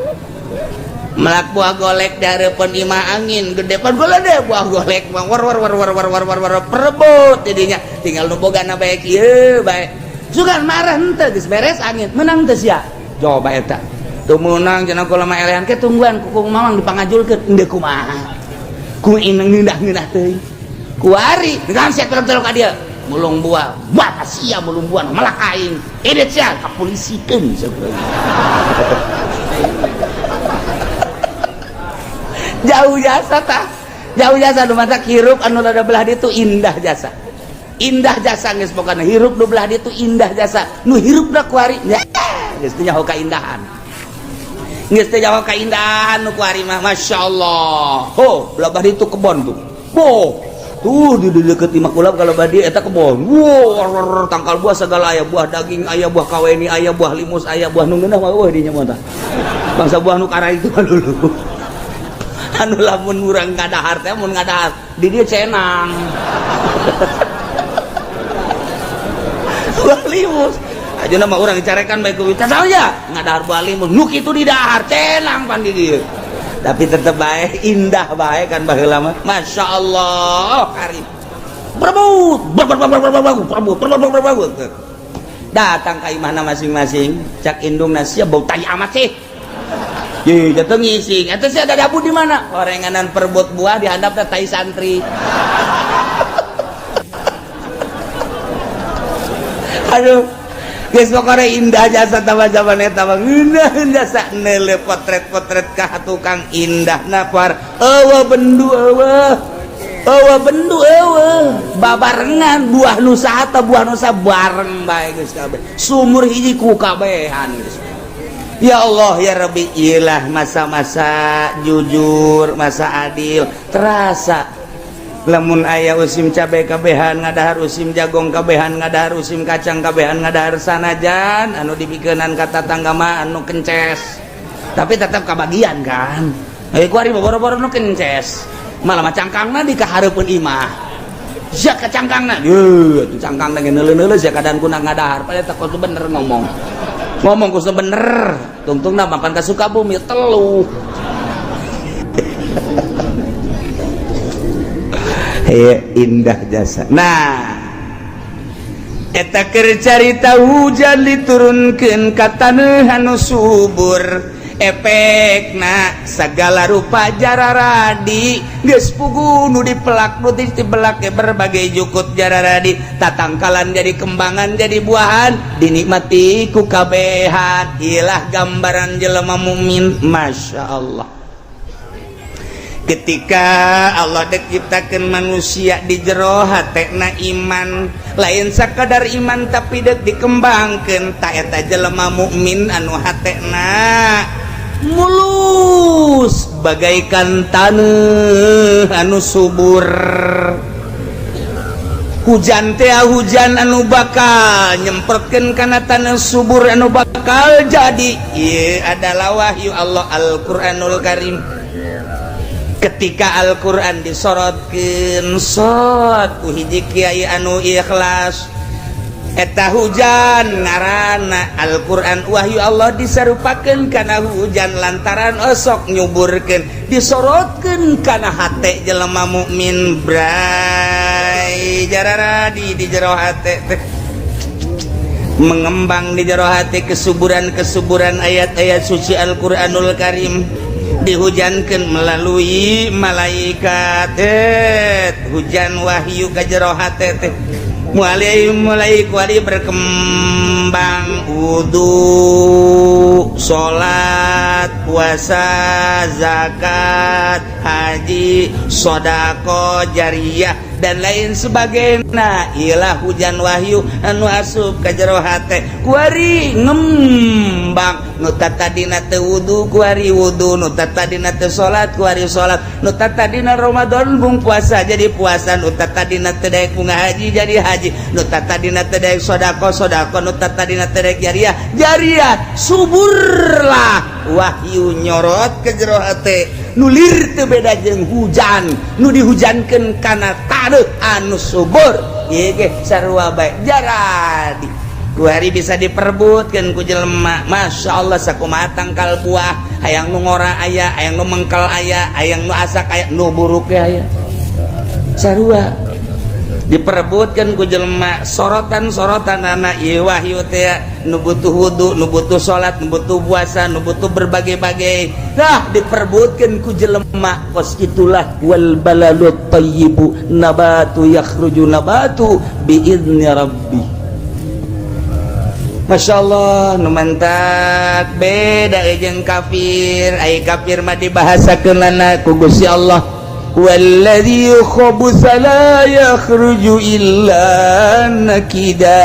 [SPEAKER 3] Melak buah golek dari imah angin gede pan golek deh buah golek war war war war war war war war perebut jadinya tinggal nu bogana bae kieu bae sugan marah henteu geus beres angin menang teu sia coba eta teu meunang cenah kula mah elehan ke tungguan ku mamang dipangajulkeun endeu kumaha ku ineng ngeunah-ngeunah teuing kuari dengan sia tolong-tolong ka dieu mulung buah buah sia mulung buah melak aing edet sia kapolisikeun jauh jasa tah jauh jasa nu matak hirup anu rada belah ditu indah jasa indah jasa geus pokona hirup nu belah ditu indah jasa nu hirupna kuari geus teu nyaho kaindahan geus teu nyaho kaindahan nu kuari mah masyaallah ho belah ditu kebon tuh boh tuh di deket imah kula kalau badi eta kebon wow tangkal buah segala aya buah daging aya buah kaweni aya buah limus aya buah nu ngeunah mah eueuh dinya mah tah bangsa buah nu kara itu mah dulu anu lamun urang ngadahar teh mun ngadahar di dieu cenang buah limus ajeuna mah urang dicarekan bae ku saha ya ngadahar buah limus nu kitu di dahar cenang pan di dieu tapi tetep bae indah bae kan baheula mah masyaallah karim berebut berebut berebut datang ka imahna masing-masing cak indungna sia bau tai amat sih. Ye, jatuh ngising. Eta sih ada dabu di mana? Orenganan perebut buah dihandap teh tai santri. Aduh, geus pokona indah jasa tambah zaman eta mah ngeunah jasa neuleuh potret-potret ka tukang indah napar. Eueuh bendu eueuh. Eueuh bendu eueuh. Babarengan buah nusa atau buah nusa bareng bae geus kabeh. Sumur hiji ku kabehan geus. Ya Allah ya Rabbi, ilah masa-masa jujur, masa adil terasa. Lamun aya usim cabe kabehan ngadahar usim jagong kabehan ngadahar usim kacang kabehan ngadahar sanajan anu dibikeunan ka tatangga mah anu kences. Tapi tetap kabagian kan. Eh kuari boro-boro nu kences. Malah mah cangkangna di kahareupeun imah. Sia ka cangkangna. Yeuh, atuh cangkangna ge neuleuh-neuleuh sia kadan kuna ngadahar. Padahal teh kudu bener ngomong. Ngomong kudu bener. Tungtungna mapan ka Sukabumi telu. Hei, indah jasa. Nah, eta keur carita hujan diturunkeun ka taneuh anu subur. Efekna segala rupa jararadi geus pugu nu dipelak nu dibelak berbagai jukut jararadi tatangkalan jadi kembangan jadi buahan dinikmati ku kabehan. Ilah gambaran jelema mukmin masya Allah. Ketika Allah dek ciptakeun manusia di jero hatena iman lain sakadar iman tapi dek dikembangkeun ta eta jelema mukmin anu hatena mulus bagaikan taneuh anu subur. Hujan teh hujan anu bakal nyemprotkeun kana taneuh subur anu bakal jadi. Ieu adalah wahyu Allah Al-Qur'anul Karim. Ketika Al-Qur'an disorotkeun sot ku hiji kiai anu ikhlas eta hujan ngaranna Al-Qur'an wahyu Allah disarupakeun kana hujan lantaran osok nyuburkeun disorotkeun kana hate jelema mukmin bray jararadi di jero hate teh mengembang di jero hate kesuburan-kesuburan ayat-ayat suci Al-Qur'anul Karim dihujankan melalui malaikat hujan wahyu ka jero hate teh mulai kuali berkembang wudu, salat, puasa, zakat, haji, sodako, jariyah dan lain sebagainya. Ilah hujan wahyu anu asup ka jero hate kuari ngembang nu tadina teu wudu kuari wudu, nu tadina teu salat kuari salat, nu tadina Ramadan bung puasa jadi puasa, nu tadina teu daek bunga haji jadi haji, nu tadina teu daek sodako sodako, nu tadina teu daek jariah jariah. Suburlah wahyu nyorot ke jero hate nulir teu beda jeung hujan nu dihujankeun kana taneuh anu subur. Ieu ge sarua bae jaradi Kuari bisa diperebutkeun ku jelema. Masya Allah, sakumaha tangkal buah, hayang nu ngora aya, hayang nu mengkel aya, hayang nu asak aya, nu buruk ge aya. Sarua diperebutkan ku jelema, sorotan-sorotan anak ieu wahyu teh, nu butuh wudu, nu butuh salat, nu butuh puasa, nu butuh berbagai-bagai. Nah, diperebutkan ku jelema kos itulah wal balalut thayyibu nabatu yakhruju nabatu biizni rabbi. Masya Allah, nu mantak beda jeung kafir. Ai kafir mah dibahasakeunana ku Gusti Allah, walladzi khabutsa la yakhruju illa nakida.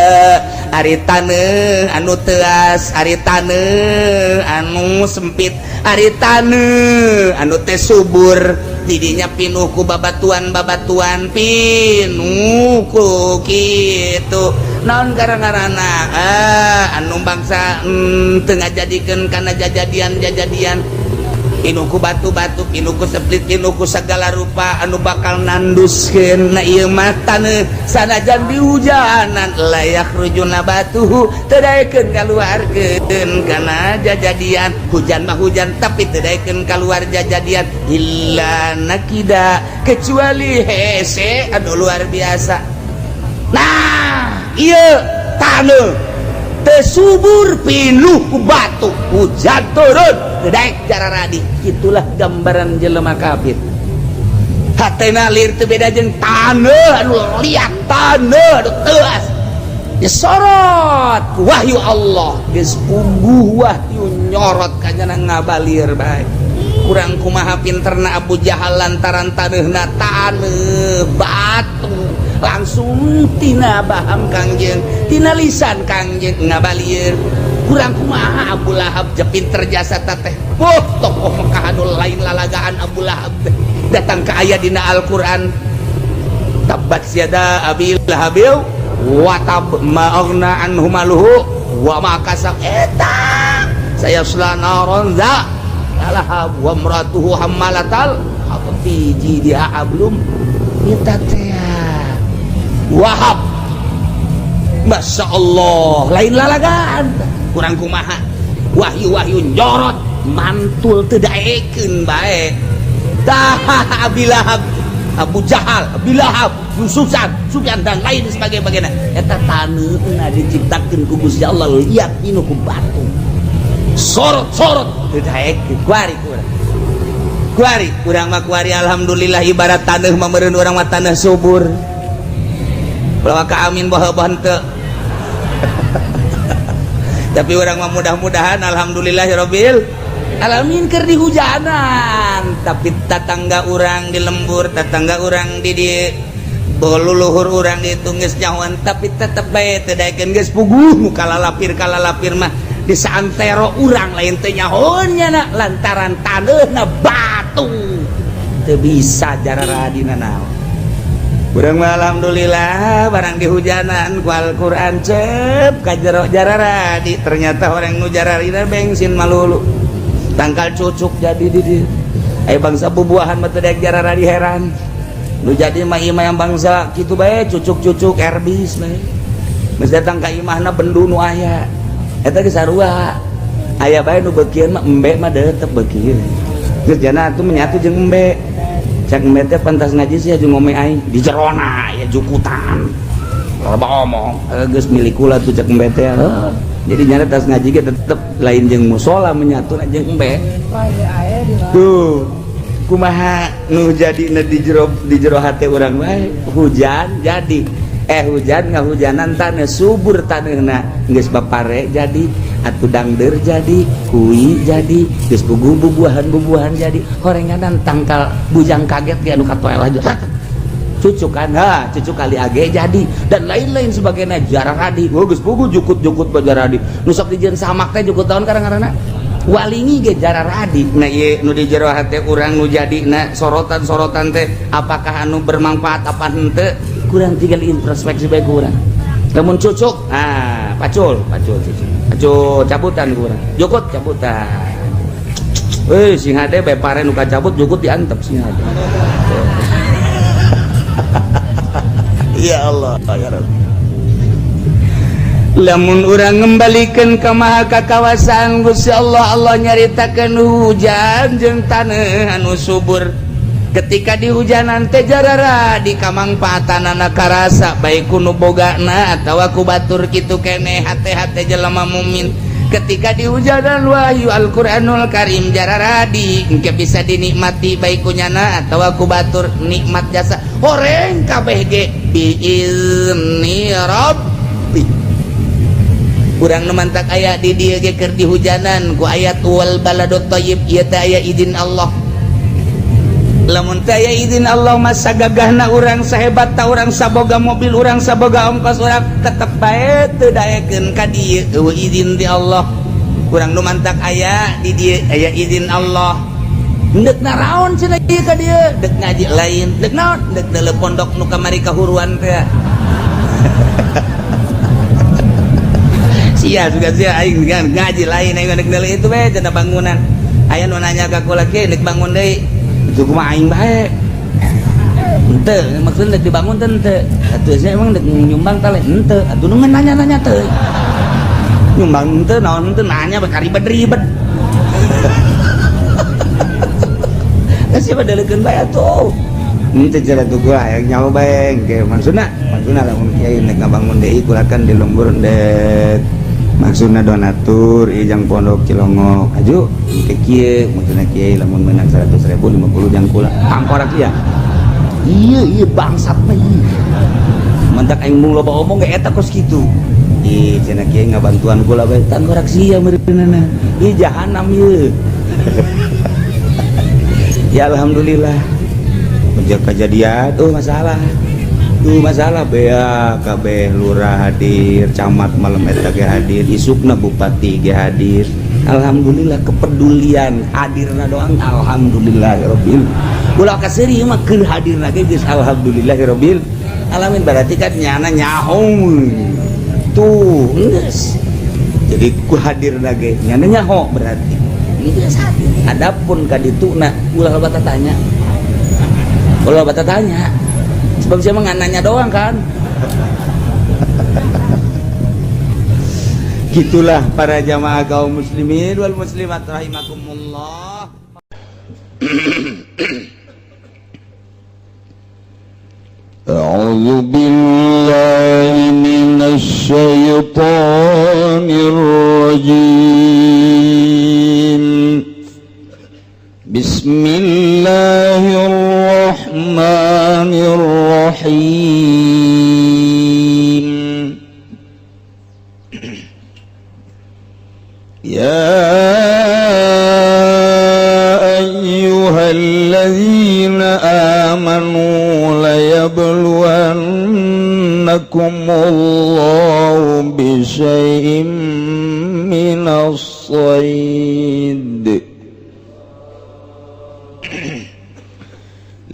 [SPEAKER 3] Ari taneuh anu teuas, ari taneuh anu sempit, ari taneuh anu teh subur, didinya pinuh ku babatuan-babatuan, pinuh ku kitu. Naon gara-garana? Anu bangsa teu ngajadikeun kana jajadian-jajadian, pinuh ku batu-batu, pinuh ku seplit, pinuh ku segala rupa anu bakal nanduskeun. Na ieu mah taneuh sanajan dihujanan, la yakhruju nabatuhu, teu daekeun kaluarkeun kana jajadian. Hujan mah hujan, tapi teu daekeun kaluar jajadian, illa nakida, kecuali hese anu luar biasa. Nah, ieu taneuh teu subur, pinuh ku batu, hujan turun teu daek jararadi. Itulah gambaran jelema kafir, hatena lir teu beda jeung taneuh anu liat, taneuh anu teuas. Disorot ku wahyu Allah, geus puguh wahyu nyorot kanyana ngabalir bae. Kurang kumaha pinterna Abu Jahal, lantaran taneuhna taneuh batu, langsung tina baham Kangjeng, tina lisan Kangjeng ngabalir. Kurang kumaha Abu Lahab je pinter jasa teh. Oh, tokoh Mekah anu lain lalagaan Abu Lahab teh. Datang ke ayat dina Al-Qur'an, tabbat yada abi lahabil wa tab ma aghna anhu maluhu wa ma kasab, eta sayasla naron za lahab wa imratuhu hammalatal hatab fi jidiha hablum. Eta teh Wahab, Masya Allah, lain lalagaan. Kurang kumaha wahyu-wahyu nyorot mantul teu daekeun bae. Tah, Abi Lahab, Abu Jahal, Abi Lahab, Sufyan, Sufyan dan lain sebagainya, eta taneuhna diciptakeun ku Gusti Allah liat, pinuh ku batu, sorot-sorot teu daekeun. Kuari kurang kuari urang mah kuari alhamdulillah, ibarat taneuh mah meureun urang mah taneuh subur. Ulah ka amin baha henteu, tapi urang mah mudah-mudahan alhamdulillahirabbil alamin keur dihujanan. Tapi tatangga urang di lembur, tatangga urang di luluhur urang di geus nyahoan, tapi tetep bae teu daekeun. Geus puguh nu kalalapir kalalapir mah di saantero urang lain teu nyahoan nya, lantaran taneuhna batu, teu bisa jararadina naon. Urang mah alhamdulillah barang dihujanan ku Al-Qur'an cep ka jero jararadi. Ternyata orang nu jararina bensin malulu, tangkal cucuk jadi di dieu. Aya bangsa bubuahan mah teu daek jararadi, heran. Nu jadi mah imah yang bangsa kitu bae, cucuk-cucuk erbis bae. Geus datang ka imahna bendu nu aya eta ge sarua aya bae. Nu beukieun mah embe mah tetep beukieun, geus jana atuh menyatu jeung embe. Cek embe teh pantas ngaji sih jeung ngome aing di jerona aya jukutan loba omong. Geus milik kula tuh, cek embe teh. Jadi nyana tas ngaji ge tetep lain jeung musola, menyatu jeung embe tuh. Kumaha nu jadi di jero hate urang bae, hujan jadi hujan ngahujanan tanah subur, tanahna geus bapare jadi atuh, dangder jadi, kui jadi, geus puguh bubuahan bubuahan jadi horenganan. Tangkal bujang kaget ge anu katoel aja cucuk kan, ha cucuk kali age jadi dan lain-lain sebagainya jararadi. Oh, geus puguh jukut-jukut bajaradi nu sok dijieun samak teh jukut tahun karang-karana walingi ge jararadi. Nah, ieu nu di jero hate urang nu jadi na sorotan-sorotan teh apakah anu bermanfaat apa henteu? Kurang tinggal introspeksi bae kurang. Lamun cucuk, ah pacul pacul cucuk pacul cabutan, kurang jukut cabutan. Weh, sing hade bae pare nu kacabut jukut diantep sing hade. Ya Allah, ya Rabbi.
[SPEAKER 4] Lamun urang ngembalikan ke maha kakawasaan Gusti Allah, Allah nyaritakeun hujan jeung taneuh anu subur. Ketika di hujanan teh jarara di kamangpaatanana karasa baik ku nu bogana atawa ku batur kitu keneh hate-hate jelema mukmin. Ketika di hujanan wahyu Al-Qur'anul Karim jarara di engke bisa dinikmati baik ku nyana atawa ku batur, nikmat jasa horeng kabeh ge biizni rabbi. Urang nu mantak aya di dieu ge keur dihujanan ku ayat wal baladut thayyib, ieu teh aya izin Allah. Lamun teh aya izin Allah masa gagahna urang, sahebat ta urang, saboga mobil urang, saboga ongkos urang, tetep bae teu daekeun ka dieu eueuh izin ti Allah. Urang nu mantak aya di dieu aya izin Allah. Ndek naraon cenah ieu ka dieu? Dek ngaji lain, dek naon? Dek deuleu pondok nu kamari kahuruan teh. Sia juga sia aing ngaji lain, aing dek deuleu itu bae cenah bangunan. Aya nu nanya ka kula kieu, dek bangun deui. Itu kumaha aing bae. Henteu, maksudna dek dibangun teh henteu. Atuh sia emang dek nyumbang teh lain henteu. Atuh nu nanya-nanya teh. Nyumbang henteu naon henteu nanya bae karibet-ribet. Siapa daleukeun bae atuh.
[SPEAKER 2] Henteu cara tuh gua hayang nyaho bae engke maksudna lamun kiai nek ngabangun deui kulakan di lembur dek maksudna donatur ijang pondok Cilongok aju ke kieu maksudna kiai lamun menang 100.000 50 jang kula pangkorak ieu
[SPEAKER 4] iya iya bangsat mah ieu mantak aing mung loba omong ge eta kos kitu.
[SPEAKER 2] Ih cenah kiai ngabantuan kula bae
[SPEAKER 4] tangkorak sia meureunana ieu jahanam ieu.
[SPEAKER 2] Ya alhamdulillah kejadian tuh masalah bea kabeh lurah hadir, camat malam eta ge hadir, isukna bupati ge hadir.
[SPEAKER 4] Alhamdulillah kepedulian hadirna doang alhamdulillahirabbil. Ulah kaseuri mah keur hadirna ge geus alhamdulillahirabbil alamin, berarti kan nyana nyaho tuh geus.
[SPEAKER 2] Jadi ku hadirna ge
[SPEAKER 4] nyana nyaho berarti geus hadir. Adapun ka dituna ulah loba tanya. Ulah loba tanya. Sebab saya mah nanya doang kan.
[SPEAKER 2] Gitulah para jamaah kaum muslimin wal muslimat rahimakumullah.
[SPEAKER 1] A'udzu billahi minasy syaithanir rajim. Bismillahirrahmanirrahim. Ya ayyuhalladzina amanu layabluwannakumullahu bisyai'im minas sayd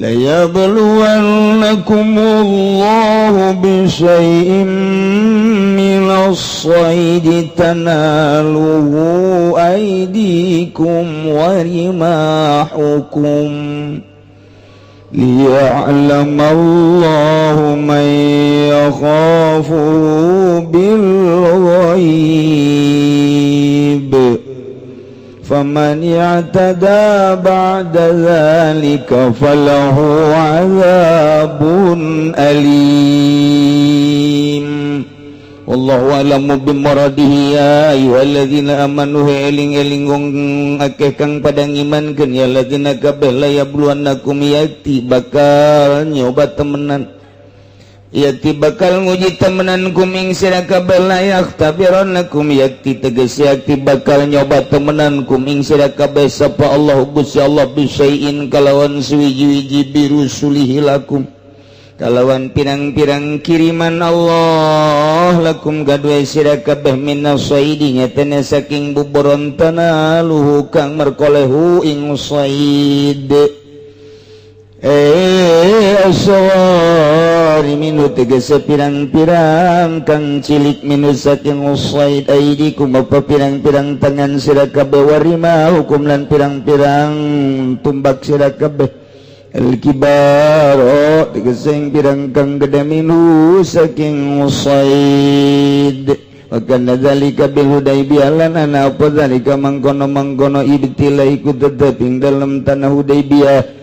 [SPEAKER 1] ليبلونكم الله بشيء من الصيد تناله أيديكم ورماحكم ليعلم الله من يخافه بالغيب فمن اعتدى بعد ذلك فله عذاب أليم.
[SPEAKER 4] Wallahu a'lamu bimuradihi. Ya ayyuhalladzina amanu eling-eling wong akeh kang pada ngimankeun ya ladzina kabeh la yabluwannakum yakti bakal nyoba temenan yakti bakal nguji temenan kum ing sira kabeh la yakhtabirannakum yakti tegese yakti bakal nyoba temenan kum ing sira kabeh sapa Allah Gusti Allah bisyai'in kalawan suwiji-wiji birusulihi lakum kalawan pirang-pirang kiriman Allah lakum gadwe sira kabeh minas saidi nyatana saking buburon tanaluhu kang merkolehu ing said aswari minu tegese pirang-pirang kang cilik minu saking said aidikum apa pirang-pirang tangan sira kabeh warima hukum lan pirang-pirang tumbak sira kabeh al-kibaro tegeseng pirang kang gede minu saking said
[SPEAKER 2] Wa kana dzalika bil Hudaybiyah lan ana apa dzalika mangkono-mangkono ibtila iku tetep ing dalem tanah Hudaybiyah.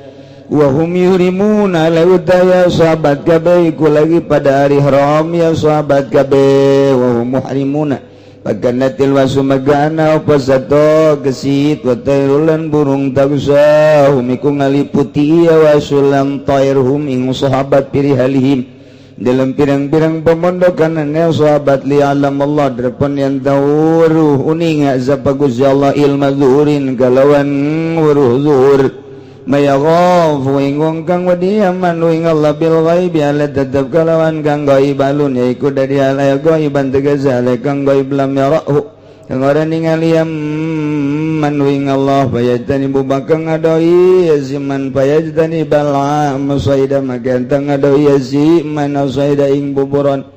[SPEAKER 2] Wa hum yuhrimuna lautaya sahabat kabeh iku lagi pada hari haram ya sahabat kabeh wa hum muhrimuna. Pakanatil wasu magana apa sato gesit wa tairulan burung tagsahum iku ngaliputi ya wasulam tairhum ing sahabat pirihalihim dalam pirang-pirang pemondokan sahabat li alam Allah derpon yang tawuruh uning sapa Gusti Allah ilma zuhurin kalawan wuruh zuhur mayaghafu ing wong kang wedi aman ing Allah bil ghaibi ala tetep kalawan kang ghaib alun yaiku dari ala ghaiban tegese ale kang ghaib lam yarahu kang ora ningali man ing Allah fayajtani bakang ngadoi siman fayajtani bala masaida magantang ngadoi si man saida ing buburon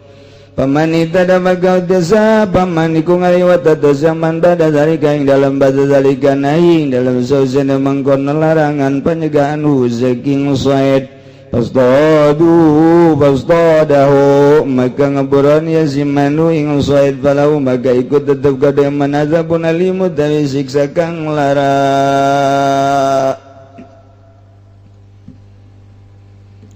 [SPEAKER 2] paman itada maka desa paman iku ngaliwat zaman bada zalika ing dalam bada zalika nahi dalam sausana mangkono larangan penyegahan hu saking said fastadu fastadahu maka ngeburon ya simanu ing said falau maka ikut tetep kada manazabun alimu tawi siksa kang lara.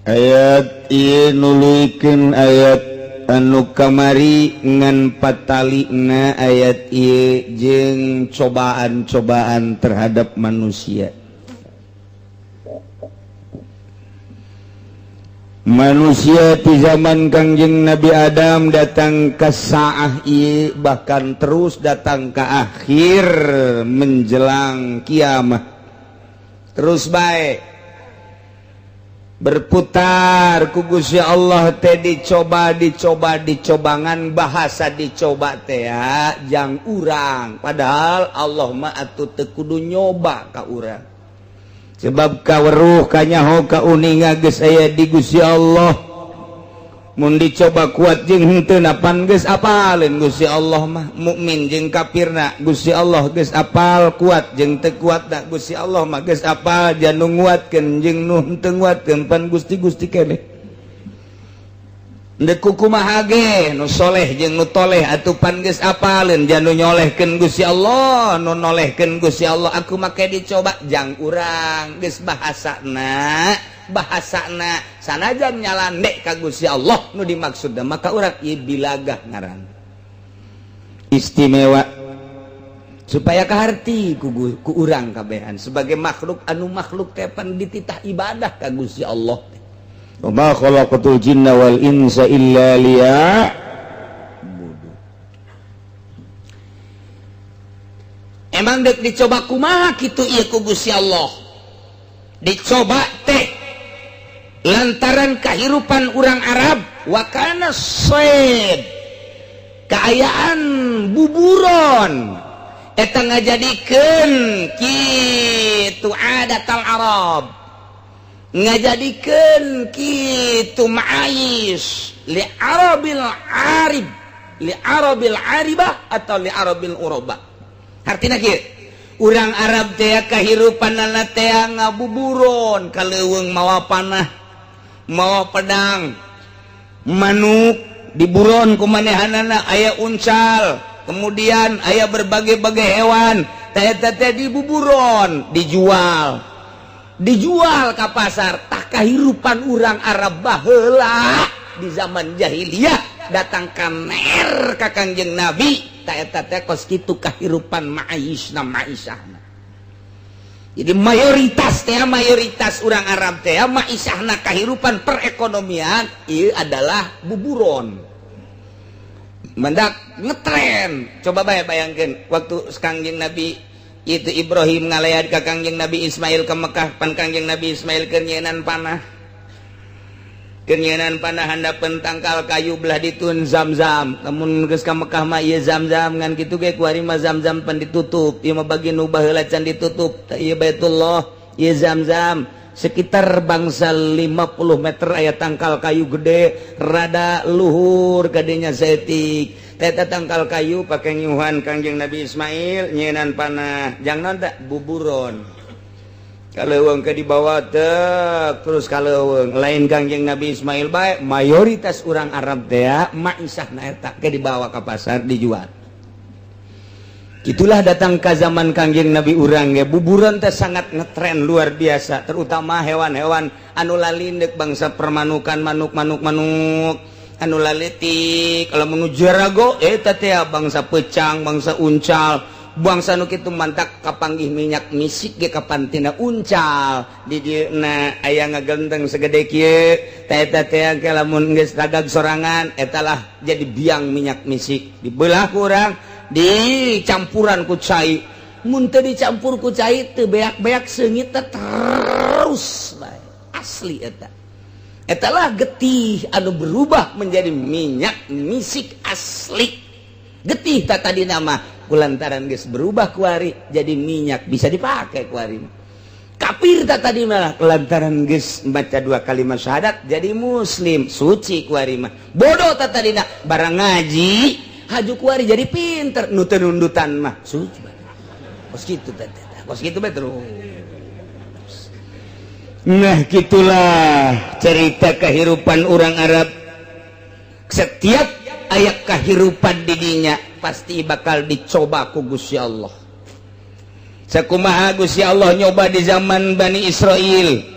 [SPEAKER 2] Ayat ieu nuluykeun ayat anu kamari ngan patalina ayat ieu jeung cobaan-cobaan terhadap manusia. Manusia di zaman Kangjeng Nabi Adam datang ke saah ieu bahkan terus datang ke akhir menjelang kiamat. Terus baik berputar ku Gusti Allah teh dicoba dicoba dicobangan bahasa dicoba teh jang urang padahal Allah mah atuh teu kudu nyoba ka urang. Sebab kaweruh kanyaho kauninga geus aya di Gusti Allah. Mun dicoba kuat jeung henteu napan geus apaleun Gusti Allah mah mukmin jeung kafirna Gusti Allah geus apal kuat jeung teu kuatna Gusti Allah mah geus apal janu nguatkeun jeung nu henteu nguatkeun pan Gusti-gusti keneh. Ndek kumaha ge nu soleh jeung nu toleh atuh pan geus apaleun janu nyolehkeun Gusti Allah nu nolehkeun Gusti Allah aku make dicoba jang urang geus bahasana bahasana sanajan nyalandek ka Gusti Allah nu dimaksudna maka urang ieu bilagah ngaran istimewa supaya kaharti ku urang kabehan sebagai makhluk anu makhluk teh pan dititah ibadah ka Gusti Allah. Wa ma khalaqatul jinna wal insa illa liya'budu.
[SPEAKER 3] Emang dek dicoba kumaha kitu ieu ku Gusti Allah? Dicoba teh lantaran kehidupan urang Arab wakana said kaayaan buburon eta ngajadikeun kitu adatal Arab ngajadikeun kitu ma'ais li arabil arib li arabil aribah atau li arabil urabah. Artina kieu urang Arab teh kahirupanana teh ngabuburon ka leuweung mawa panah mawa pedang manuk diburon ku manehanana aya uncal kemudian aya berbagai-bagai hewan teh teh dibuburon dijual dijual ke pasar. Tak kahirupan urang Arab baheula di zaman jahiliyah datang ka mer ka Kangjeng Nabi ta eta teh kos kitu kahirupan ma'isna ma'isahna. Jadi mayoritas teh mayoritas urang Arab teh ma'isahna kahirupan perekonomian ieu adalah buburon. Mendak ngetren. Coba bae bayangkeun waktu Kangjeng Nabi itu Ibrahim ngalayat ka Kangjeng Nabi Ismail ke Mekah pan Kangjeng Nabi Ismail keur nyienan panah. Keur nyienan panah handapeun tangkal kayu belah ditun Zam-zam. Lamun geus ka Mekah mah ieu Zam-zam ngan kitu ge kuari mah Zam-zam pan ditutup. Ieu mah bagi nu baheula can ditutup. Tah ieu Baitullah, ieu Zam-zam. Sekitar bangsa 50 meter aya tangkal kayu gede rada luhur kadenya saeutik. Teta tangkal kayu pakai nyuhan Kangjeng Nabi Ismail nyienan panah jang non tak buburon.
[SPEAKER 2] Ka leuweung ke dibawa teh terus ka leuweung. Lain Kangjeng Nabi Ismail bae, mayoritas orang Arab teh maisahna eta ke dibawa ke pasar, dijual. Itulah datang ke zaman Kangjeng Nabi urang ya, buburon teh sangat ngetren luar biasa, terutama hewan-hewan anu lalindek, bangsa permanukan, manuk-manuk, manuk anu laletik. Kalau menuju rago eta teh bangsa pecang, bangsa uncal, bangsa nu kitu. Mantak kapanggih minyak misik ge kapan tina uncal di dieu aya ngagenteng segede kieu teh. Eta teh ke lamun geus ragag sorangan, eta lah jadi biang minyak misik. Dibelah kurang dicampuran ku cai, mun teu dicampur ku cai teu beak-beak, seungit terus bae asli. Eta etalah getih anu berubah menjadi minyak misik asli. Getih tak tadi nama kulantaran geus berubah kuari jadi minyak, bisa dipakai kuari. Kafir tak tadi malah lantaran geus baca dua kalimat syahadat jadi muslim, suci kuari mah. Bodoh tak tadi barang ngaji haju kuari jadi pinter. Nu teu nundutan mah suci kos kitu teh, kos kitu bae terus. Nah, gitulah cerita kehidupan orang Arab. Setiap aya kehidupan didinya pasti bakal dicoba ku Gusti Allah. Sakumaha Gusti Allah nyoba di zaman Bani Israel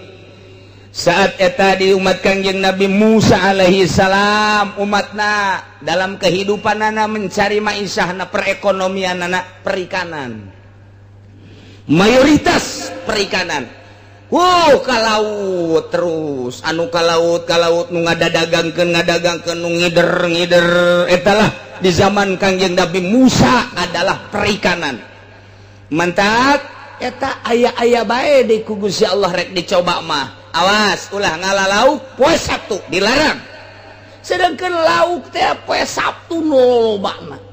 [SPEAKER 2] saat eta di umat Kangjeng Nabi Musa alaihi salam. Umatna dalam kehidupan anak mencari maisahna, perekonomian anak perikanan, mayoritas perikanan. Wow, ka laut terus, anu ka laut, ka laut, nu ngadadagangkeun ngadagangkeun, nu ngider ngider. Etalah di zaman Kangjeng Nabi Musa adalah perikanan. Mantap eta aya-aya bae di ku Gusti Allah rek dicoba mah, awas ulah ngala lauk poe Sabtu, dilarang. Sedangkan lauk teh poe Sabtu lobana.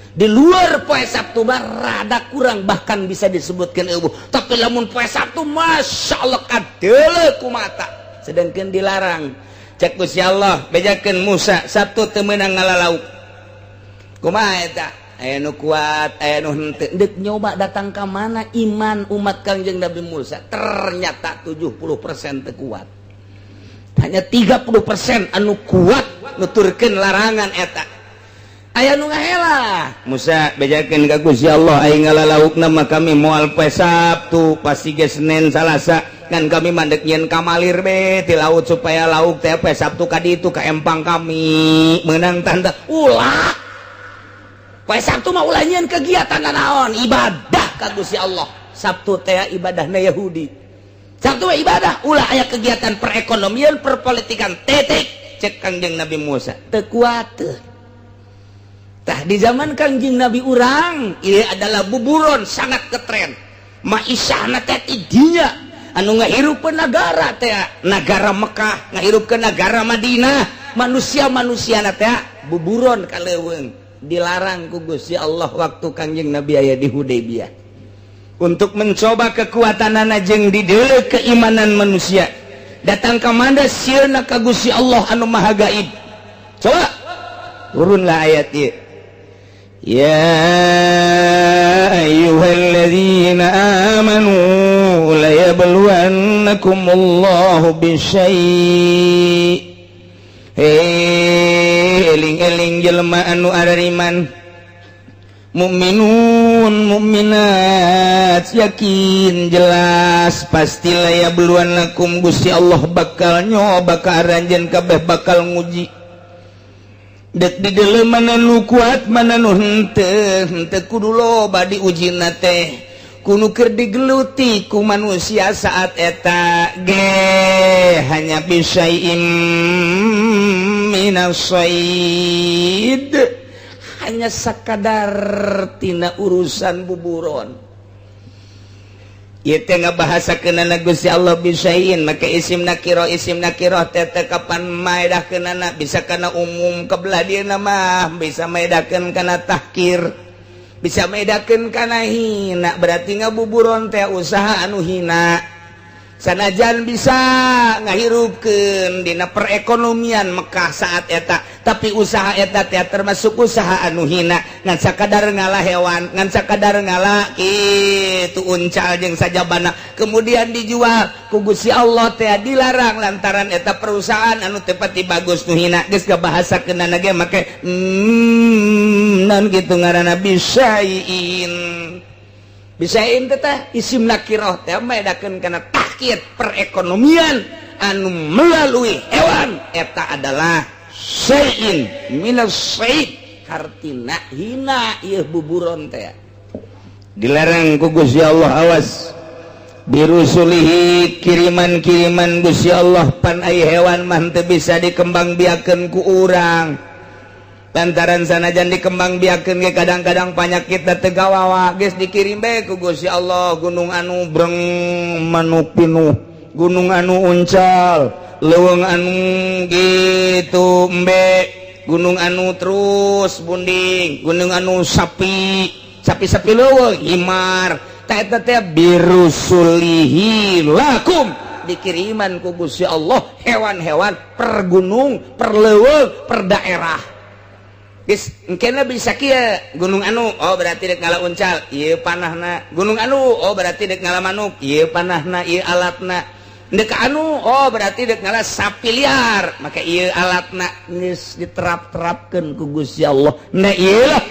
[SPEAKER 2] Di luar poe Sabtu mah rada kurang, bahkan bisa disebutkan eueuh. Tapi lamun poe Sabtu, Masya Allah, kadeuleu ku mata. Sedangkan dilarang. Cek Gusti Allah, bejakeun Musa, Sabtu teu meunang ngala lauk. Kumaha eta? Aya nu kuat, aya nu henteu. Deuk nyoba datang ka mana iman umat Kangjeng Nabi Musa, ternyata 70% teu kuat, hanya 30% anu kuat nuturkeun larangan eta. Aya nu ngahela, Musa bejakeun ka Gusti Allah, aing ngala laukna mah kami moal poe Sabtu, pasti ge Senin Salasa kan. Kami mandek nyieun kamalir be ti laut supaya lauk teh poe Sabtu ka ditu ka empang kami. Meunang tanda ulah poe Sabtu mah, ulah nyieun kegiatan naon, ibadah ka Gusti Allah. Sabtu teh ibadahna Yahudi. Sabtu mah ibadah, ulah aya kegiatan perekonomian, perpolitikan, titik. Cek Kangjeng Nabi Musa teu kuat. Tah, di zaman Kangjeng Nabi urang ini adalah buburon sangat ketren. Maisahna teh dinya anu ngahirupkeun negara teh, negara Mekah, ngahirupkeun negara Madinah, manusia-manusia teh buburon ka leuweung. Dilarang ku Gusti Allah waktu Kangjeng Nabi aya di Hudaybiyah untuk mencoba kekuatan jeung dideuleu keimanan manusia. Datang ka mana sieuna ka Gusti Allah anu Maha Gaib. Coba turunlah ayat ieu: "Ya ayyuhalladzina amanu layabluwannakumullahu bisyai'." Hei, eling-eling jelema anu arariman, mukminun mukminat, yakin jelas pasti layabluwannakum, Gusti Allah bakal nyoba ka aranjeun kabeh, bakal nguji dek di dalam mana nu kuat, mana nu henteu. Henteu kudu loba diujina teh, kudu keur digeluti ku manusia saat eta ge hanya bisyai'im minas said, hanya sakadar tina urusan buburon. Ieu teh ngabahasakeunana Gusti Allah bisyai'in make isim nakiro. Isim nakiro teh teh kapan maedahkeunana bisa kana umum, kebelah dieu mah bisa maedakeun kana tahkir, bisa maedakeun kana hina. Berarti ngabuburon teh usaha anu hina.
[SPEAKER 4] Sanajan bisa ngahirupkeun dina perekonomian Mekah saat eta, tapi usaha eta teh termasuk usaha anu hina, ngan sakadar ngala hewan, ngan sakadar ngala kitu uncal jeung sajabana, kemudian dijual. Ku Gusti Allah teh dilarang lantaran eta perusahaan anu teu pati bagus, nu hina. Geus kabahasakeunana ge make non kitu ngaranna bisyai'in. Bisyai'in teh teh isim nakiroh teh medakeun kana tahqir perekonomian anu melalui hewan. Eta adalah syai'in minas syai', hartina hina. Ieu buburon teh
[SPEAKER 2] Dilarang ku Gusti Allah. Awas, birusulihi, kiriman-kiriman Gusti Allah. Pan ai hewan mah teu bisa dikembangbiakeun ku urang, lantaran sanajan dikembangbiakeun ge kadang-kadang panyakit teu gawawa. Geus dikirim bae ku Gusti Allah, gunung anu breng manuk pinuh, gunung anu uncal, leuweung anu gitu embe, gunung anu terus bunding, gunung anu sapi, sapi-sapi leuweung himar. Ta eta teh birusulihi lakum,
[SPEAKER 4] dikiriman ku Gusti Allah hewan-hewan per gunung, per leuweung, per daerah. Geus engkena bisa kieu, gunung anu, oh berarti dek ngala uncal, ieu panahna. Gunung anu, oh berarti dek ngala manuk, ieu panahna, ieu alatna. Dek anu, oh berarti dek ngala sapi liar, maka ieu alatna. Geus diterap-terapkeun ku Gusti Allah. Nah, ieu lah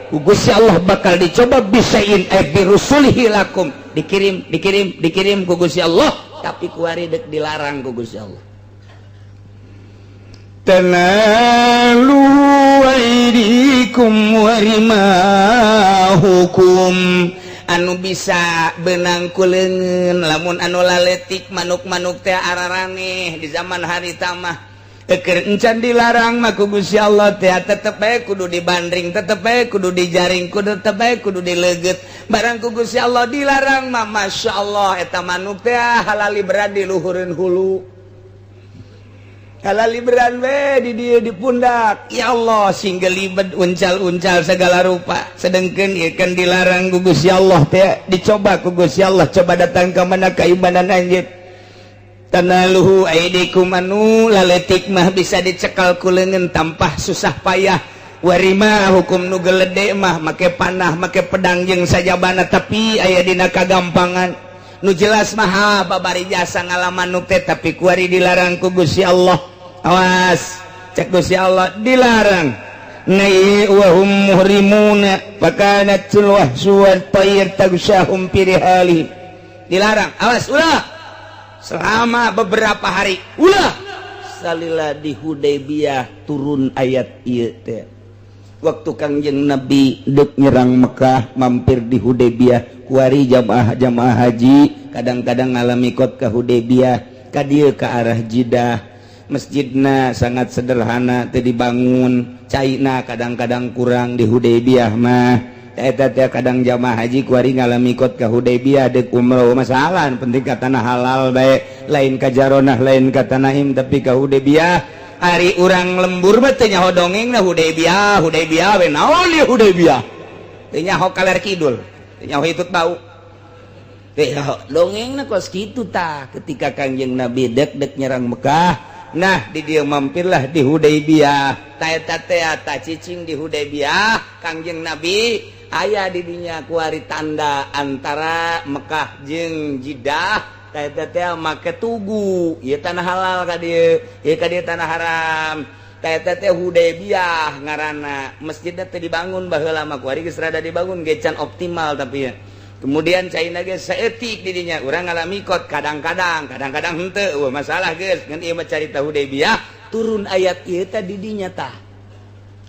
[SPEAKER 4] ku Gusti Allah bakal dicoba bisyai'in, eh, birusulihi lakum, dikirim, dikirim, dikirim ku Gusti Allah, tapi kuari dek dilarang ku Gusti Allah.
[SPEAKER 2] Tanalu aydikum warimahukum,
[SPEAKER 4] anu bisa benang ku leungeun. Lamun anu laletik manuk-manuk teh araraneh di zaman harita mah. Eker encan dilarang mah ku Gusti Allah teh tetep bae kudu dibandring, tetep bae kudu dijaring, kudu tetep bae kudu dileget. Barang ku Gusti Allah dilarang mah, Masya Allah, eta manuk teh halali berada di luhureun hulu, halali beran we di dieu di pundak. Ya Allah, sing gelibet uncal-uncal segala rupa. Sedengkeun ieu kan dilarang ku Gusti Allah teh, dicoba ku Gusti Allah. Coba datang ka mana keimanan anjeun? Tanaluhu aidikum, anu laletik mah bisa dicekal ku leungeun tanpa susah payah. Warima hukum, nu gelede mah make panah, make pedang jeung sajabana, tapi aya dina kagampangan. Nu jelas mah babari jasa ngala manuk teh, tapi kuari dilarang ku Gusti Allah. Awas, cek Gusti Allah dilarang.
[SPEAKER 2] Nai wahum muhrimuna fakanatul wahsu wat tayr tagsyahum fi rihali.
[SPEAKER 4] Dilarang, awas, ulah, selama beberapa hari ulah. Salila di Hudaybiyah turun ayat ieu teh, waktu Kangjeng Nabi dek nyerang Mekah mampir di Hudaybiyah. Kuari jamaah jamaah haji kadang-kadang ngalami kot ke Hudaybiyah, ka dieu ke arah Jidah. Masjidna sangat sederhana, teu dibangun, caina kadang-kadang kurang di Hudaybiyah mah. Eta teh kadang jamaah haji kuari ngalami kot ke Hudaybiyah dek umroh. Masalah penting ka tanah halal bae, lain ka Jaronah, lain ka Tanaim, tapi ka Hudaybiyah. Ari urang lembur mah teu nyaho dongeng na Hudaybiyah. Hudaybiyah we naon ieu Hudaybiyah? Teu nyaho kaler kidul, teu nyaho hitut bau, teu nyaho dongeng na kos kitu tah. Ketika Kangjeng Nabi dek dek nyerang Mekah, nah di dia mampirlah di Hudaybiyah. Ta eta teh ta cicing di Hudaybiyah Kangjeng Nabi, aya di dinya kuari tanda antara Mekah jeung Jeddah. Ta eta teh make tugu, ieu tanah halal ka dieu, ieu ka dieu tanah haram. Ta eta teh Hudaybiyah ngaranna. Masjidna teh dibangun baheula mah, kuari geus rada dibangun ge can optimal, tapi ya kemudian caina ge saeutik di dinya. Urang ngalami kot kadang-kadang, kadang-kadang henteu. Wah, masalah geus ngan ieu mah carita Hudaybiyah turun ayat ieu teh di dinya tah.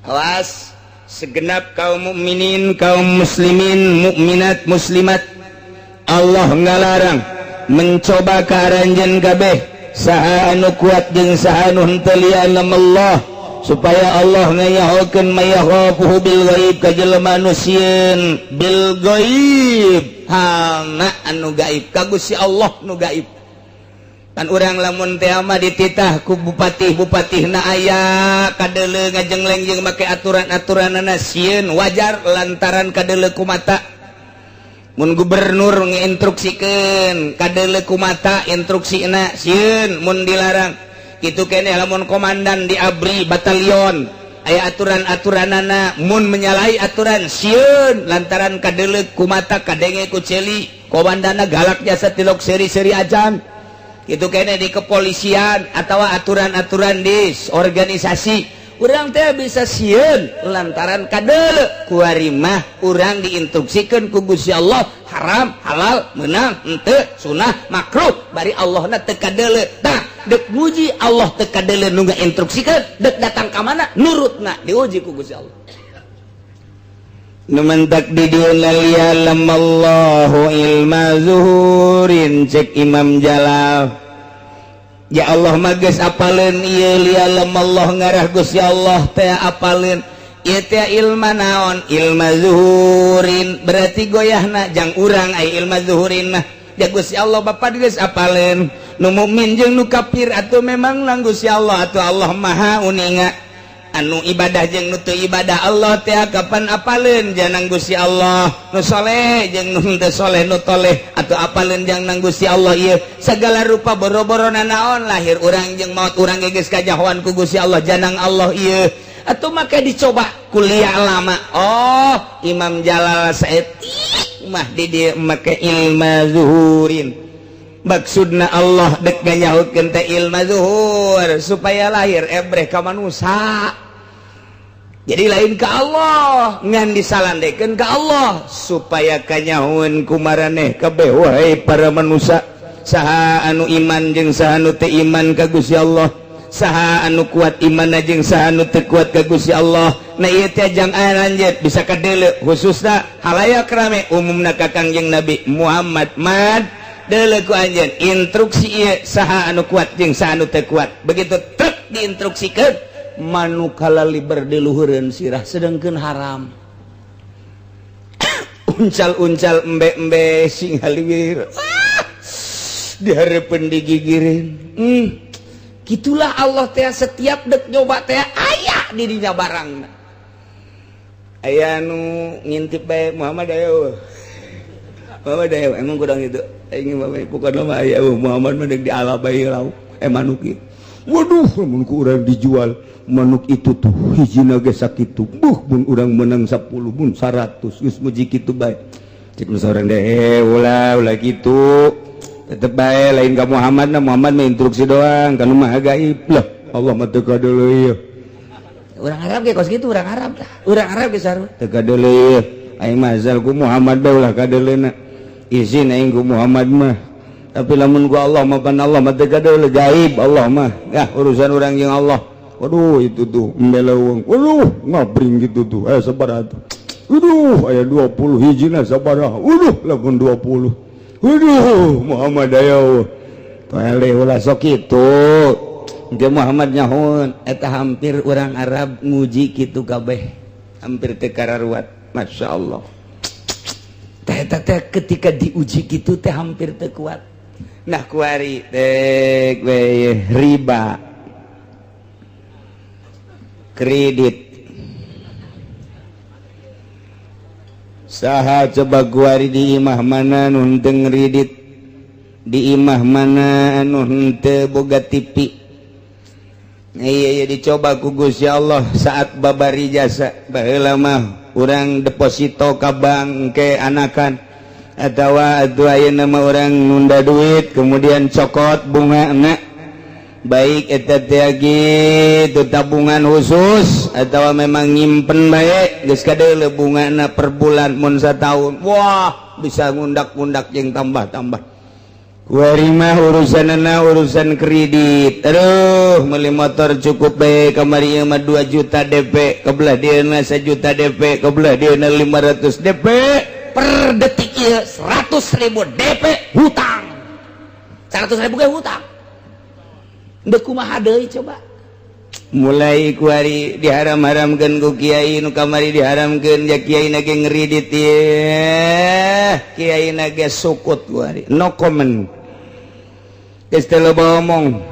[SPEAKER 4] Awas,
[SPEAKER 2] segenap kaum mukminin, kaum muslimin, mukminat, muslimat, Allah ngalarang mencoba ka aranjeun kabeh, saha anu kuat jeung saha anu henteu. Allah, supaya Allah ngayahokeun mayakhafuhu bil ghaib ka jelema anu sieun bil ghaib,
[SPEAKER 4] halna anu gaib, ka Gusti Allah nu gaib. Kan urang lamun teh mah dititah ku bupati, bupatihna aya kadeuleu ngajengleng jeung make aturan-aturanana, sieun wajar lantaran kadeuleu ku mata. Mun gubernur nginstruksikeun, kadeuleu ku mata instruksina, sieun mun dilarang. Kitu keneh lamun komandan di ABRI batalion aya aturan-aturanana, mun menyalahi aturan sieun lantaran kadeuleu ku mata, kadenge ku ceuli, komandana galak jasa tilok seri-seri ajan. Itu kene di kepolisian atau aturan-aturan di organisasi urang teh bisa sieun lantaran kadeuleu. Kuari mah urang diinstruksikan ku Gusti Allah haram halal, menang henteu, sunah makruh, bari Allahna teu kadeuleu. Tah, dek muji Allah teu kadeuleu nu ngainstruksikeun, dek datang ka mana nurutna diuji ku Gusti Allah.
[SPEAKER 2] Nu mantak di dieu liya'lamallahu ilma zuhurin. Cek Imam Jalal, ya Allah mah geus apaleun ieu. Liya'lamallah ngarah Gusti Allah teh apaleun ieu teh ilma naon? Ilma zuhurin, berarti goyahna jang urang. Ai ilma zuhurin mah ya Gusti Allah Bapa geus apaleun nu mukmin jeung nu kafir. Atuh memang lang Gusti Allah atuh, Allah Maha uninga anu ibadah jeung nu teu ibadah. Allah teh kapan apaleun janang Gusti Allah, nu soleh jeung nu teu soleh, nu toleh atau apaleun jangan Gusti Allah. Ieu segala rupa boro-boro nanaon, lahir urang jeung maut urang ge geus kajahoan ku Gusti Allah, janang Allah ieu. Atau maka dicoba kuliah lama. Oh, Imam Jalal saetik mah di dieu make ilma zuhurin. Maksudna Allah dek nganyahutkeun teh ilma zuhur supaya lahir ebreh ka manusia, jadi lain ke Allah, ngan disalandekeun ke Allah supaya kanyahoeun ku maraneh kabeh, wahai para manusia, saha anu iman jeung saha anu teu iman ka Gusti Allah, saha anu kuat iman jeung saha anu teu kuat ka Gusti Allah. Nah, ieu teh jang lanjut bisa kadeuleu, khususna halayak rame, umumna ka Kangjeng Nabi Muhammad. Mad deuleu ku anjeun instruksi ieu, saha anu kuat jeung saha anu teu kuat. Begitu truk diinstruksikeun, manuk kalaliber di luhureun sirah, sedangkeun haram. Uncal-uncal, embe-embe sing haliwir, ah, dihareupeun digigirin. Gitulah Allah teh, setiap dek nyoba teh aya di dinya barang. Aya nu ngintip bae, "Muhammad ayo, Muhammad ayo." Emang kurang itu aing mah, pokokna mah aya Muhammad mah deuk diala bae lauk eh manuk ieu. Waduh, mun ku urang dijual manuk itu tuh hijina ge sakitu, buh, mun urang menang 10, mun 100, geus muji kitu bae. Cek nu saurang deh, eh, ulah ulah kitu, tetep bae lain ka Muhammad. Na Muhammad mah instruksi doang kan, maha gaib lah Allah mah, teu kadeuleu ieu.
[SPEAKER 1] Orang Arab ge kos kitu, orang Arab tah, orang Arab ge sarua.
[SPEAKER 2] Teu kadeuleu ieu. Aing mah asal ku Muhammad bae ulah kadeuleuna, izin aing ku Muhammad mah. Tapi lamun ku Allah mah pan Allah mah teu kadeuleu, gaib Allah mah ya, urusan urang jeung Allah. Waduh, itu tuh embe leuweung, waduh, ngabring gitu tuh, eh, sabaraha tuh? Waduh, aya 20 hijina sabaraha? Waduh, lamun 20, waduh, Muhammad ayo toele, ulah sok kitu. Engke Muhammad nyahoeun eta. Hampir orang Arab nguji kitu kabeh, hampir teu kararuat. Masya Allah teh, eta teh ketika diuji kitu teh hampir teu kuat. Nah, kuari teh we riba kredit. Saha coba kuari di imah mana nu henteu ngredit, di imah mana anu henteu boga TV? Iya, dicoba ku Gusti Allah saat babari jasa. Baheula mah urang deposito ka bank ke anakan atawa atuh ayeuna mah urang nunda duit kemudian cokot bunga enak, baik eta teh gitu tabungan khusus atau memang nyimpen baik, geus kadeuleu bungana per bulan. Mun satahun, wah, bisa ngundak-ngundak jeung tambah-tambah. Kuari mah urusanana urusan kredit. Aduh, beli motor cukup bae kamari ieu mah 2 juta DP, kebelah dieuna 1 juta DP, kebelah dieuna 500 DP.
[SPEAKER 1] Per detik ieu 100.000 DP hutang, 100.000 ge hutang. Dek kumaha deui coba?
[SPEAKER 2] Mulai kuari diharam-haramkeun ku kiai nu kamari, diharamkeun ya, kiai na ge ngeridit ye, kiai na ge sukut. Kuari no comment, geus teu loba omong.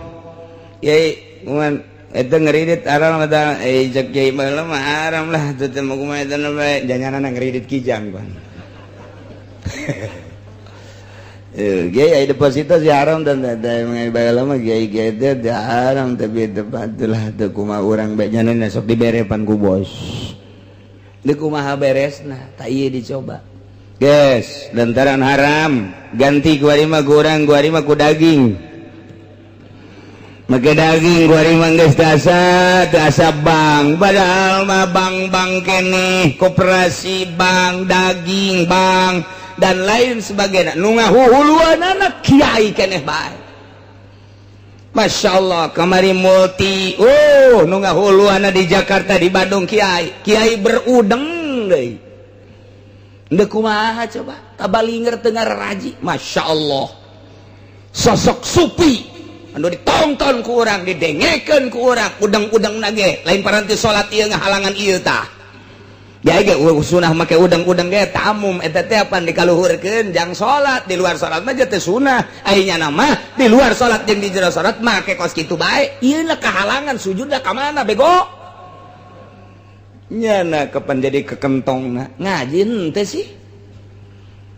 [SPEAKER 2] Kiai kuman eta ngeridit haram eta? Eh, cek kiai baheula mah haram lah teu teh, mah kumaha eta bae janganana ngeridit kijang pan. Kiai deposito sih haram dan ada lama kiai kiai teh haram, tapi itulah teu kumaha urang bae nyana sok diberepan ku bos. Deui kumaha beresna? Tak ieu dicoba. Guys, lantaran haram ganti kuari mah kurang kuari mah ku daging. Make daging kuari mah geus asa teu asa bank, padahal mah bank-bank keneh, koperasi bank, daging bank, dan lain sebagainya. Nu ngahuhuluanana kiai keneh bae. Masya Allah, kamari multi, oh, nu ngahuluanna di Jakarta, di Bandung kiai kiai berudeng deui. Ndek kumaha coba tabalinger tengah raji. Masya Allah, sosok supi anu ditonton ku urang, didengekeun ku urang, udang-udang nage lain paranti salat ieu ngahalangan ieu tah. Ya ge sunah make udang-udang ge tamum eta teh apan dikaluhurkeun jang salat. Di luar salat mah teh sunah, aya nyana mah di luar salat jeung di jero salat make kos kitu bae. Ieu lah kahalangan sujud ka mana bego nyana kapan jadi kekentong ngaji henteu sih.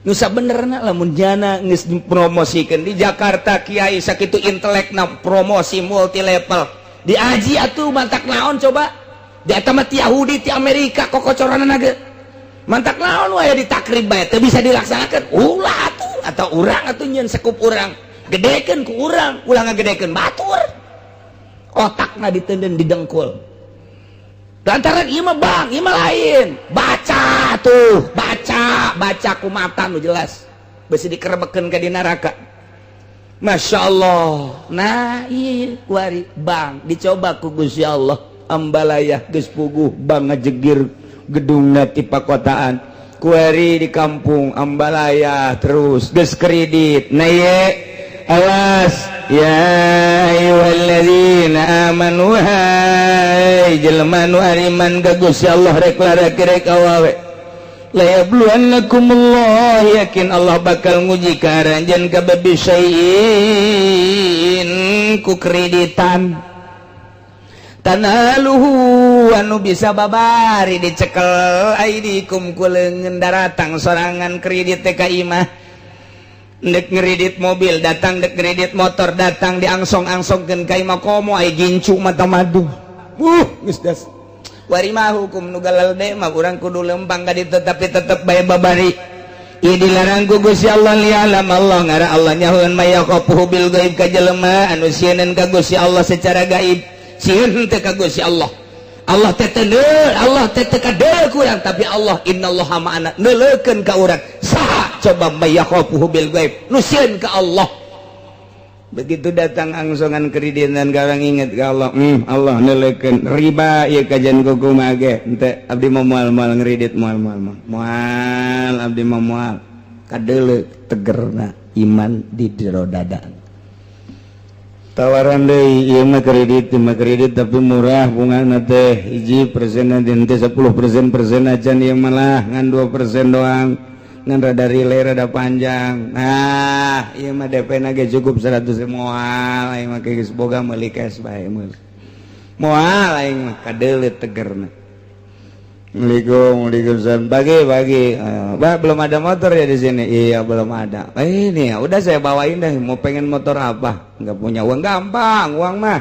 [SPEAKER 2] Nusa benerna lamun jana geus dipromosikeun di Jakarta kiai sakitu intelekna promosi multi level diaji atuh mantak naon coba di eta mah ti Yahudi, ti Amerika kokocoranna ge mantak naon wae ditakrib bae teu bisa dilaksanakeun. Ulah atuh atau urang atuh nyeun sekup urang gedekeun ku urang, ulah ngagedekeun batur, otakna ditenden didengkul lantaran ieu mah bang, ieu mah lain. Baca tuh, baca, baca ku mata nu jelas besi dikerebekeun ka di neraka. Masya Allah. Nah iya kuari bang dicoba ku Gusti Allah. Ambalaya geus puguh bang ngajegir gedungna ti pakotaan kuari di kampung Ambalaya terus geus kredit. Nah ieu awas, ya ayyuhalladzina amanu, hai jelema nu ariman ka Gusti Allah, rek lalaki rek awewe, la yabluwannakumullah, yakin Allah bakal nguji ka aranjeun kabeh, bisyai'in ku kreditan, tanaluhu anu bisa babari dicekel, aidikum ku leungeun daratang sorangan kredit teh ka imah. Dek ngeredit mobil datang, dek ngeredit motor datang, diangsong-angsongkeun ka imah komo ai gincu mata madu. Geus das wari mah hukum nu galelde mah urang kudu lempang ka ditu, tapi tetep bae babari. Ieu dilarang ku Gusti Allah. Lialam Allah, ngara Allah nyahoeun, may yakhafuhu bil gaib, ka jelema anu sieun ka Gusti Allah secara gaib. Sieun teh ka Gusti Allah, Allah teh teu, Allah teh teu kadeuleu ku urang, tapi Allah innallaha ma'ana, neuleukeun ka urang. Saha coba may yakhafuhu bil gaib, nu sieun ka Allah? Begitu datang angsongan kreditan garang inget ke Allah, Allah neuleukeun riba ieu kajian kumaha ge henteu abdi mah moal moal ngredit, moal moal moal moal abdi mah moal. Kadeuleu tegerna iman di jero dada. Tawaran deui, ieu mah kredit, ieu mah kredit tapi murah bungana teh, 1% nanti 10% persen acan, ieu malah ngan 2% doang, ngan rada relay rada panjang. Nah, ieu mah DP na ge cukup 100. Moal aing mah, geus boga meuli cash bae meuli, moal aing mah. Kadeuleu tegerna. Assalamualaikum, waalaikumsalam. Pagi, pagi. Bah, belum ada motor ya di sini? Iya, belum ada. Eh, ini ya, udah saya bawain deh. Mau pengen motor apa? Nggak punya uang, gampang, uang mah.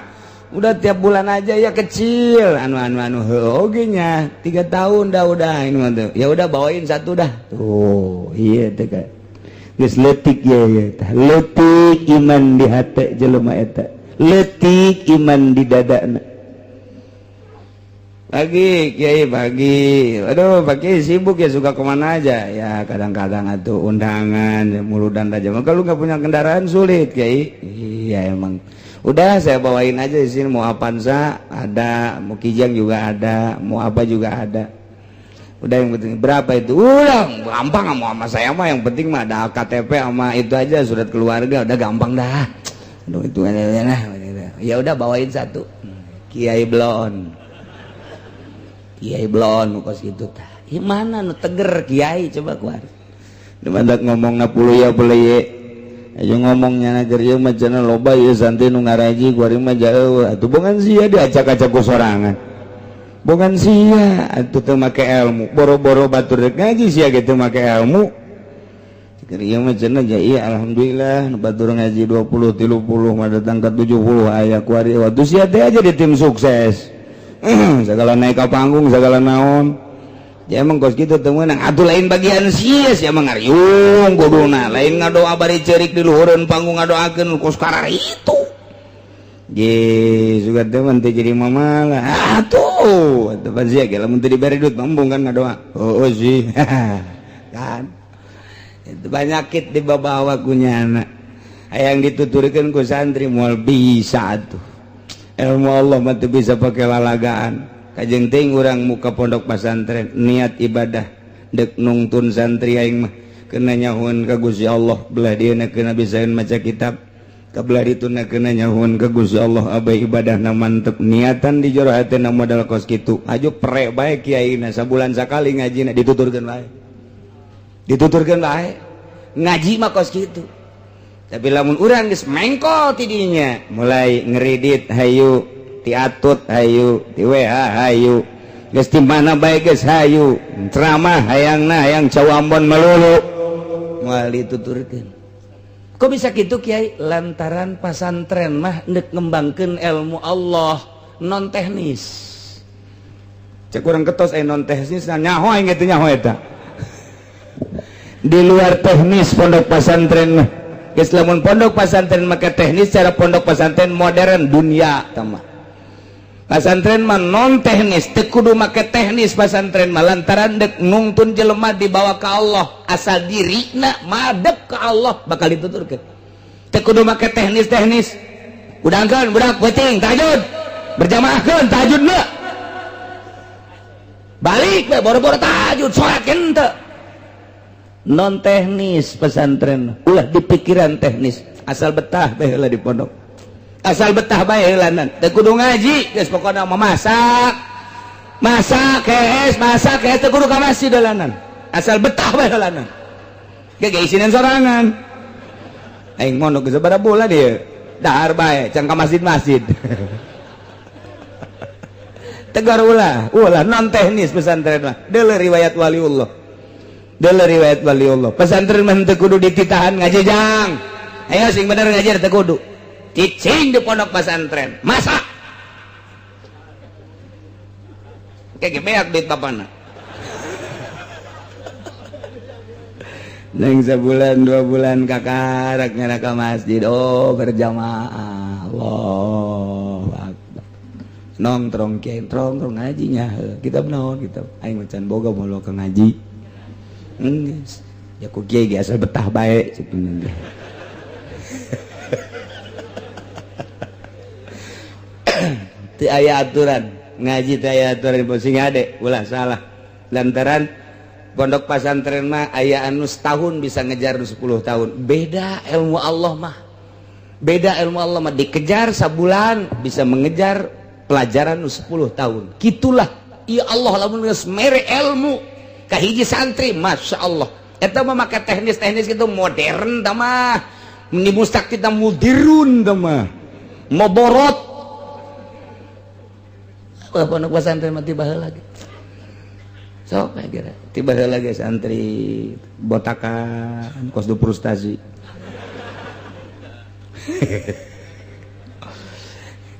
[SPEAKER 2] Udah tiap bulan aja ya kecil. Anu anu anu oge nya. 3 tahun dah udah ini mah tuh. Ya udah bawain satu dah. Tuh, iya teh kan. Geus leutik ya ya tah. Leutik iman di hate jelema eta. Leutik iman di dadana. Pagi Kiai, pagi. Aduh, pagi sibuk ya, suka kemana aja ya? Kadang-kadang atau undangan muludan aja. Kalau nggak punya kendaraan sulit, Kiai. Iya emang. Udah saya bawain aja di sini, mau Avanza ada, mau Kijang juga ada, mau apa juga ada. Udah yang penting berapa itu? Udah gampang, mau sama saya mah yang penting mah ada KTP sama itu aja, surat keluarga, udah gampang dah. Aduh, itu nah, ya udah bawain satu. Kiai Blon. Kiai Blon kos gitu tah. Ieu mana nu teger kiai coba keluar. Di ngomong puluh ya boleh ye. Ayo ngomongnya nager ieu mah cenah loba ieu santri nu ngaraji kuari mah jauh. Atuh bongan sia diacak-acak ku sorangan. Bongan sia atuh teu make ilmu. Boro-boro batur rek ngaji sia ge teu make ilmu. Keur ieu mah cenah ja ieu alhamdulillah nu batur ngaji 20 30 mah datang ka 70 aya kuari waktu sia teh aja di tim sukses. Segala naik ke panggung segala naon. Ya emang kos kitu teu meunang atuh lain bagian sia sia mah ngariung kuduna lain ngadoa bari ceurik di luhureun panggung ngadoakeun kos kararitu. Ye sugan teh mah teu jadi mamalah. Atuh atuh pan sia ge lamun teu dibere duit embung kan ngadoa. Oh, oh sih. Kan itu banyakit dibawa ku nyana. Hayang dituturkeun ku santri moal bisa atuh. Ilmu Allah mah teu bisa pake lalagaan. Kajeng teuing urang muka pondok pesantren niat ibadah dek nungtun santri aing mah kena nyahuan ka Gusti Allah belah dieuna kena bisaeun maca kitab kabelah dituna kena nyahuan ka Gusti Allah abai ibadahna mantep niatan di jero hatena modal kos kitu aju pre bae kiaina sabulan sakali ngajina dituturkeun bae dituturkeun bae ngaji mah kos kitu. Tapi lamun urang geus mengkol ti dinya mulai ngeridit hayu ti atut hayu ti WH hayu geus ti mana bae geus hayu ceramah hayangna hayang cawambon melulu moal dituturkeun.
[SPEAKER 1] Kok bisa gitu Kiai? Lantaran pasantren mah ndek ngembangkeun ilmu Allah non teknis.
[SPEAKER 2] Cek urang ketos aya non teknis nyaho aing teh nyaho eta. Di luar teknis pondok pesantren mah. Geus lamun pondok pesantren make teknis cara pondok pesantren modern dunia tah mah. Pasantren mah non teknis, teu kudu make teknis pasantren mah lantaran dek nungtun jelema dibawa ke Allah, asal dirina madep ke Allah bakal dituturkeun. Teu kudu make teknis-teknis. Udangkeun budak peuting tahajud. Berjamaahkeun tahajudna. Balik we boro-boro tahajud salat henteu. Non teknis pesantren, ulah dipikiran teknis, asal betah bae heula di pondok. Asal betah bae heulanan teu kudu ngaji geus pokona mah masak masak kees masak kees teu kudu ka masjid heulanan asal betah bae heulanan ge ge isinan sorangan aing mondok geus sabaraha bulan ieu dahar bae can ka masjid-masjid. Tegar ulah ulah non teknis pesantren mah deuleu riwayat waliullah deuleu riwayat waliullah pesantren mah teu kudu dititahan ngaji jang ayo sing bener ngaji teu kudu cicing di pondok pesantren masak kayak beak duit bapana neng sebulan 2 bulan kakarak nyana ka masjid oh berjamaah Allahu akbar nongtrong kiai nongtrong ngajinya kitab naon kitab aing macan boga moal ka ngaji geus ya ku kiai ge asal betah bae cek teu aya aturan ngaji teu aya aturan sing ade ulah salah lantaran pondok pesantren mah aya anu setahun bisa ngejar nu 10 tahun beda ilmu Allah mah beda ilmu Allah mah dikejar sabulan bisa mengejar pelajaran nu 10 tahun gitulah ya Allah lamun geus mere ilmu ka hiji santri Masya Allah eta mah make teknis-teknis gitu modern tah mah ni mustak kita mudirun tah mah moborot pondok pesantren mah tiba heula ge sok kira tiba heula ge santri botakan kos du frustasi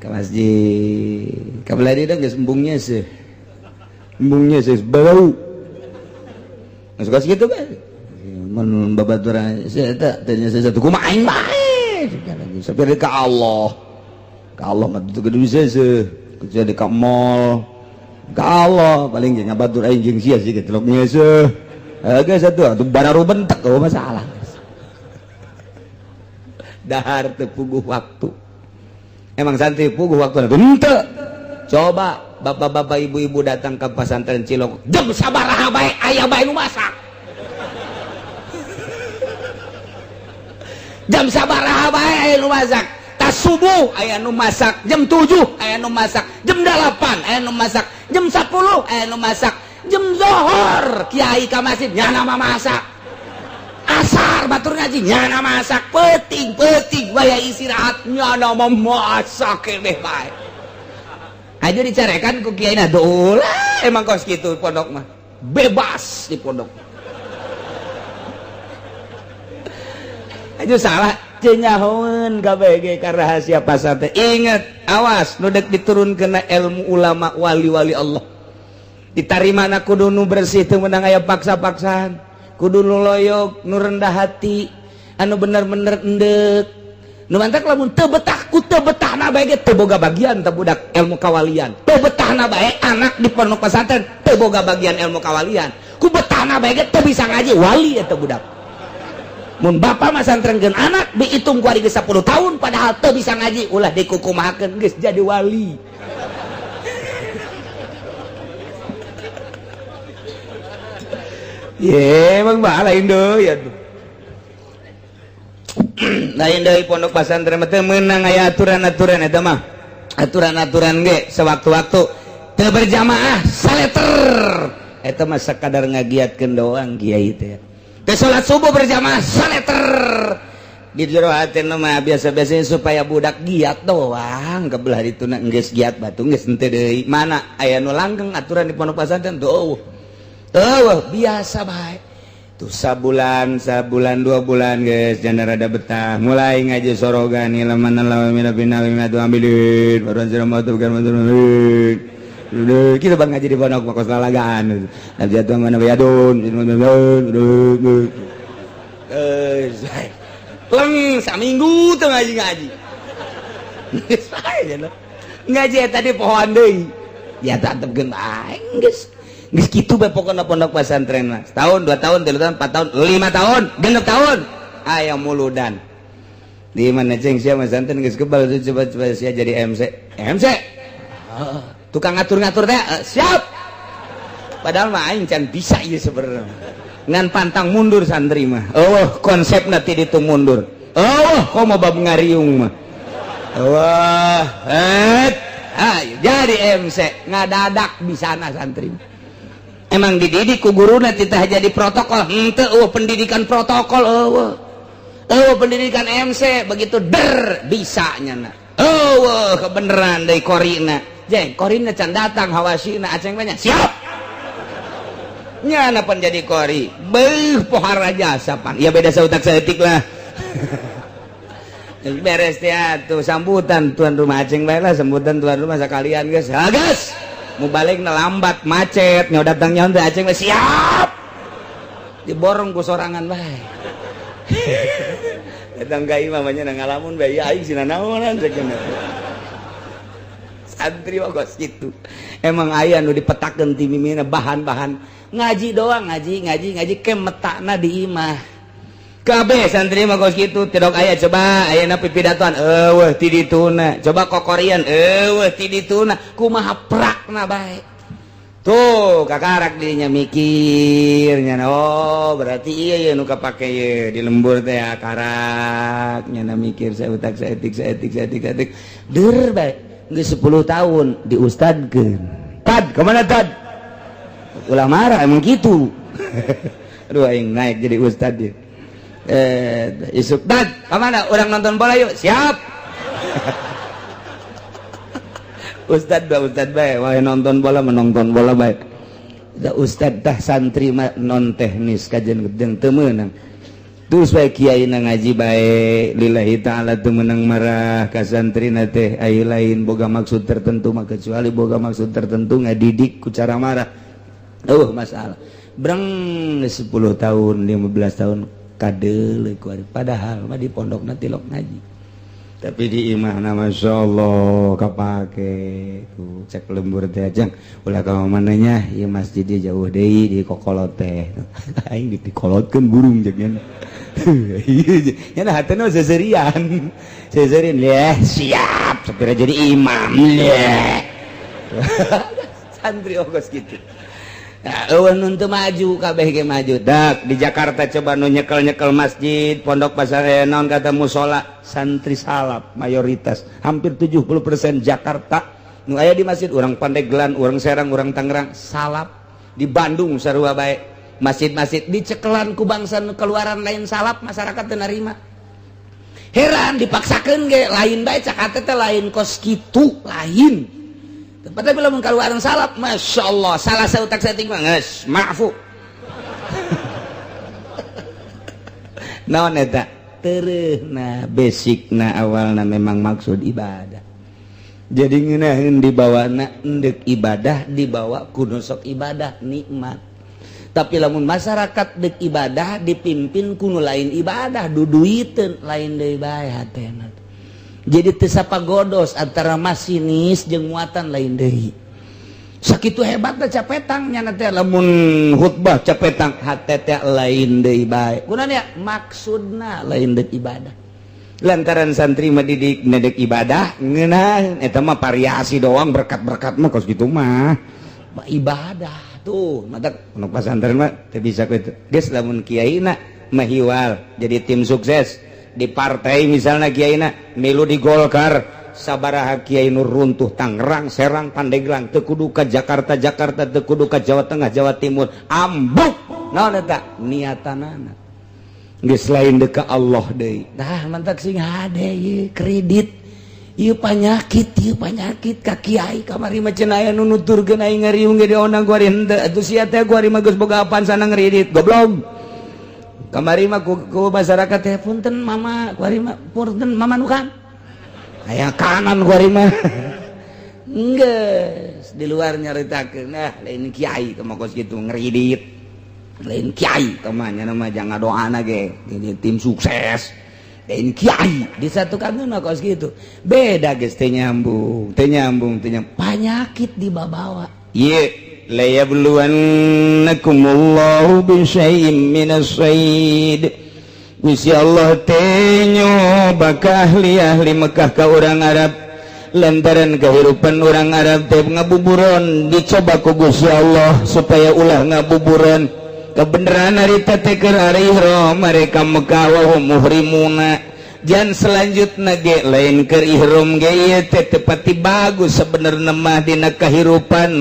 [SPEAKER 2] ka masjid ka belah dieu geus embungnya sih bau geus kos kitu bae mun babaturan eta teh nya satu kumaha aing bae sampai ka Allah mah teu kudu bisa seuh jadi ka mall ka Allah paling jeung ngabatur aing jeung sia sih geus ngeuseuh geus atuh atuh bararu bentek oh masalah dahar teu puguh waktu emang santri puguh waktu henteu coba bapak-bapak ibu-ibu datang ke pesantren Cilongok jam sabaraha bae aya bae nu masak jam sabaraha bae aya nu masak subuh aya nu masak jam 7 aya nu masak jam 8 aya nu masak jam 10 aya nu masak jam zohor kiai ka masjid nyana mah masak asar batur ngaji nyana masak peuting-peuting waya istirahat nyana mah masak keneh bae aja dicarekan ku kiai na ulah emang kos kitu pondok mah bebas di pondok.
[SPEAKER 3] Aja salah teu nyahoeun kabeh ge ka rahasia pasantren. Ingat, awas nu dek diturunkeun ilmu ulama wali-wali Allah. Ditarimana kudu nu bersih, teu meunang aya paksa-paksaan. Kudu nu loyok, nu rendah hati, anu bener-bener endek. Nu mantak lamun teu betah ku teu betahna bae ge teu boga bagian teu budak ilmu kawalian. Teu betahna bae anak di pondok pesantren teu boga bagian ilmu kawalian. Ku betahna bae ge teu bisa ngaji wali eta budak. Mun bapak masantrenkeun anak dihitung ku ari geus 10 tahun padahal teu bisa ngaji, ulah dikukumahakeun geus jadi wali. Ye, emang bah lain deui atuh. Lain deui pondok pesantren mah teu meunang aya aturan-aturan eta mah. Aturan-aturan ge sewaktu-waktu teu berjamaah saleter. Eta mah sakadar ngagiatkeun doang kiai teh. Teu salat subuh berjamaah saleter. Di jero hatena mah biasa-biasanya supaya budak giat doang, kebelah dituna geus giat batu geus henteu deui. Mana aya nu langgeng aturan di pondok pesantren tuh. Eueuh biasa bae. Tuh sabulan, sabulan 2 bulan guys, jangan rada betah. Mulai ngaji sorogan ilaman lawa mina bina lima tu ambilin. Baru anjir mau tuh bukan kita bang ngaji di pondok makos lalagaan. Nabi jatuh mana bayadun. Leng saminggu tuh ngaji-ngaji. Ngaji tadi pohon deui. Ya tetep geun bae geus. Geus kitu bae pokona pondok pesantren mah. Setahun, 2 tahun, 3 tahun, 4 tahun, 5 tahun, 6 tahun aya muludan. Di mana ceng sia masantren geus kebal coba-coba sia jadi MC. MC. Tukang ngatur-ngatur teh siap. Padahal mah aing can bisa ieu sebenarnya. Ngan pantang mundur santri mah. Eueuh konsepna ti ditu mundur. Eueuh komo bab ngariung mah. Wah, ayo jadi MC ngadadak bisana santri. Emang dididik ku guruna titah jadi protokol henteu eueuh pendidikan protokol eueuh. Eueuh pendidikan MC begitu der bisa nyana. Eueuh kebeneran deui korina. Jeng korina can datang hawasina aceng banyak. Siap. Nyana pan jadi kori. Beuh pohara jasa pan. Ya beda sautak saeutik lah. Beres teh atuh sambutan tuan rumah aceng bae lah sambutan tuan rumah sakalian geus. Ha geus. Mau balik lambat macet nyawa datang nyawa teh aceng siap diborong ku sorangan bae. Datang ka imah mah nya ngalamun bae aing sina naonan sakeuna. Santri mah kos kitu. Emang aya nu dipetakeun ti mimina bahan-bahan ngaji doang ngaji ngaji ngaji ke metakna di imah. Kabeh santri mah kos kitu tidak aya coba ayeuna pipidatoan eueuh ti dituna coba kokorian eueuh ti dituna kumaha prakna bae tuh kakarak dirinya mikir nya oh berarti iya ya nu kapake ye di lembur teh karak nya mikir saya utak saeutik saeutik saeutik saeutik der bae geus 10 tahun diustadkeun tad kemana tad ulah marah emang kitu. Aduh aing naik jadi ustad dia. Isuk dad kemana orang nonton bola yuk siap. Ustad dua ustad bae wah nonton bola menonton bola bae da ustad tah santri mah non teknis kajian gedeng teu meunang terus bae kiai na ngaji bae lillahi taala teu meunang marah ka santrina teh aya lain boga maksud tertentu mah kecuali boga maksud tertentu ngadidik ku cara marah eueuh masalah breng 10 tahun 15 tahun kadeuleu ku ari padahal mah di pondokna tilok ngaji tapi di imahna masyaallah kapake tuh cek lembur teh jang ulah ka mananya ieu masjid dia jauh deui di kokolot teh aing dikolotkeun burung jeung nya nya hatena seserian seserian leh siap sapira jadi imam leh santri ogos kitu. Nah, eueuh nu teu maju kabeh ge maju. Dak di Jakarta coba nu nyekel-nyekel masjid, pondok pasar naon kata musola, santri salaf mayoritas, hampir 70% Jakarta nu aya di masjid urang Pandeglang, urang Serang, urang Tangerang, salaf. Di Bandung sarua bae. Masjid-masjid dicekelan ku bangsa nu keluaran lain salaf, masyarakat teu narima. Heran dipaksakeun ge lain bae cak hate teh lain kos kitu, lain. Tempatnya bila keluaran salaf, masya Allah, salah sautak saeutik mah geus maafu. Naon eta?
[SPEAKER 2] Tereh. Nah, basic na awalna memang maksud ibadah. Jadi ngeunaheun dibawa na endek ibadah, dibawa kudu sok ibadah nikmat. Tapi lamun masyarakat dek ibadah dipimpin ku nu lain ibadah, duduiteun, lain deui bae hatena. Jadi teu sapagodos antara masinis jeung muatan, lain deui. Sakitu hebatna capetang nya teh, lamun khutbah capetang hate teh lain deui bae. Kunaon ya? Maksudna lain dek ibadah. Lantaran santri mah didik nedek ibadah ngeunah, eta mah variasi doang, berkat-berkat mah kos kitu mah. Ibadah tuh mata nu pasantren mah teu bisa kitu. Geus, lamun kiaina mahiwal jadi tim sukses di partai, misalnya kiaina milu di Golkar, sabaraha kiai nu runtuh Tangerang, Serang, Pandeglang, teu kudu ka Jakarta, Jakarta teu kudu ka Jawa Tengah, Jawa Timur, ambuk. Naon eta niatanana? Geus lain deka Allah deui. Tah, mantak sing hade ieu kredit ieu panyakit, ieu panyakit ka kiai. Kamari mah cenah aya nu nuturkeun aing ngariung ge diondang ku ari henteu atuh sia teh. Ku ari mah geus boga apaan sana ngredit, goblok. Kamari mah ku masyarakat teh, "Punten Mama," ku ari mah, "Punten Mama nu kan aya kanan." Ku ari mah geus di luar nyaritakeun, nah, lain kiai kumaha kos kitu ngredit, lain kiai temannya nama jangan doana ge jadi tim sukses, lain kiai disatukan mah kos gitu. Beda geus, teu nyambung, teu nyambung, teu nyambung. Panyakit dibawa. Ye layabluwannakumullahu bisyai'im minas sayd. Gusti Allah teh nyoba ka ahli-ahli Mekah, ka orang Arab, lantaran kehidupan orang Arab teh ngabuburon. Dicoba ku Gusti Allah supaya ulah ngabuburon. Kebenaran harita teh keur ihram mereka Mekah, wa hum muhrimuna. Jan selanjutna ge lain keur ihram ge ieu teh tepati bagus sebenarnya mah. Dina kehidupan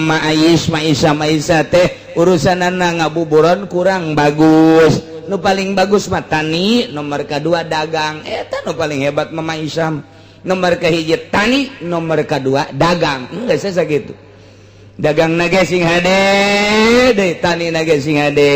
[SPEAKER 2] maais maisa maisa teh urusanana ngabuburon kurang bagus. Nu paling bagus mah tani, nomor kedua dagang. Eta nu paling hebat mah maisa. Nomor kahiji tani, nomor kedua dagang. Enggak saya gitu. Dagang naga sing hade deui, tani naga sing hade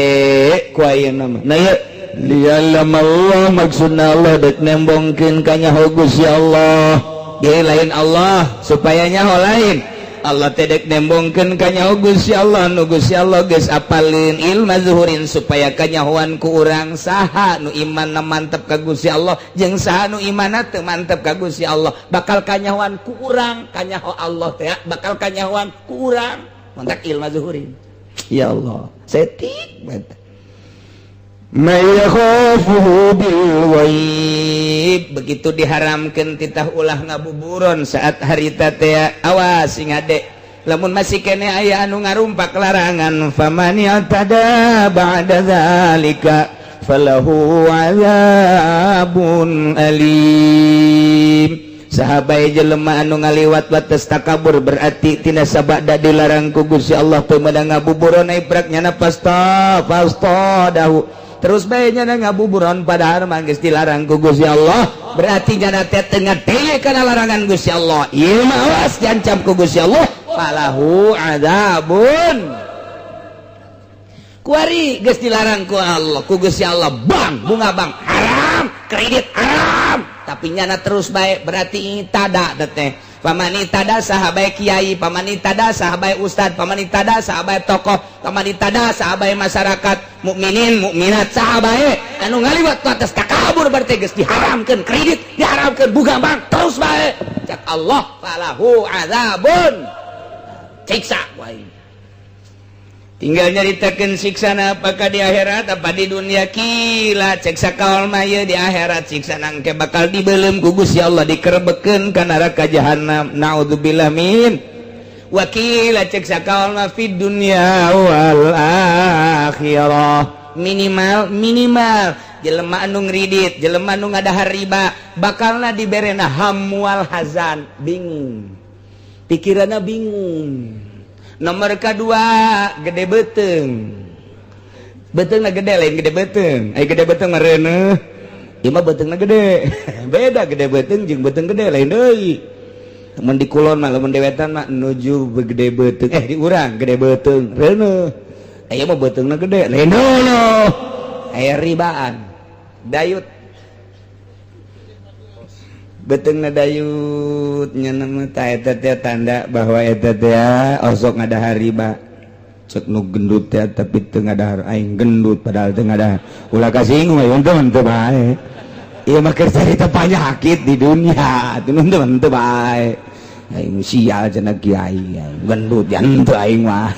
[SPEAKER 2] ku ayeuna mah. Nah, ieu liya'lamallah, maksudna Allah dek nembongkeun kanyaho Gusti Allah ge lain Allah supaya nyaho, lain Allah teh dek nembongkeun kanyaho Gusti Allah nu Gusti Allah geus apalin ilma zuhurin, supaya kanyahoan ku urang saha nu imanna mantep ka Gusti Allah jeung saha nu imanna teu mantep ka Gusti Allah. Bakal kanyahoan ku urang kanyaho Allah teh, bakal kanyahoan ku urang. Mantak ilma zuhurin. Ya Allah, setik banget. May yakhafuhu bil ghaib. Begitu diharamkan titah ulah ngabuburon saat harita teh, awas sing ade lamun masih kene aya anu ngarumpak larangan, faman i'tada ba'da zalika falahu azabun alim. Sahabat jelema anu ngaliwat batas takabur, berarti tina sabada dilarang ku Gusti Allah teu meunang ngabuburon, iprak nyana pasta dahu terus bae nyana ngabuburon, padahal mah geus dilarang ku Gusti Allah, berarti nyana teh teu ngadenge kana larangan Gusti Allah. Ieu mah awas, diancam ku Gusti Allah, falahu adzabun. Kuari geus dilarang ku Allah, ku Gusti Allah, bang bunga bank haram, kredit haram, tapi nyana terus bae, berarti tada teh. Faman i'tada, saha bae kiai, faman i'tada, saha bae ustad, faman i'tada, saha bae tokoh, faman i'tada, saha bae masyarakat mukminin mukminat, saha bae anu ngaliwat ku atas takabur, berarti geus diharamkeun kredit, diharamkeun bunga bank, terus bae, cak Allah falahu azabun, siksa wae. Tinggal nyaritakeun siksana apakah di akhirat apa di dunia. Qila, cek sakaol mah ieu di akhirat siksa nangke bakal dibelem ku Gusti Allah, dikerebekeun ka neraka jahanam, naudzubillah min. Wa qila, cek sakaol mah fid dunya wal akhirah. Minimal minimal jelema anu ngridit, jelema anu ngadahar riba, bakalna diberena hamwal hazan, bingung pikiranna, bingung. Nomor kedua gede beteng, beteng gede, lain gede beteng. Ay gede beteng mah reuneuh, ieu mah beteungna gede. Beda gede beteng jeung beteng gede, lain deui. Mun di kulon mah, lamun di wetan mah nuju gede beteng, eh, di urang gede beteng reuneuh, aya mah beteungna gede, lain deui. Aya ribaan dayut. Beuteungna dayut nya nama ta eta teh tanda bahwa eta teh osok ngadahar riba. Cek nu gendut teh tapi teu ngadahar, aing gendut padahal teu ngadahar. Ulah kasinggung aya teu teu bae. Ieu mah keur carita penyakit di dunia, teu teu bae. Aing sial cenah kiai, gendut ya henteu aing mah.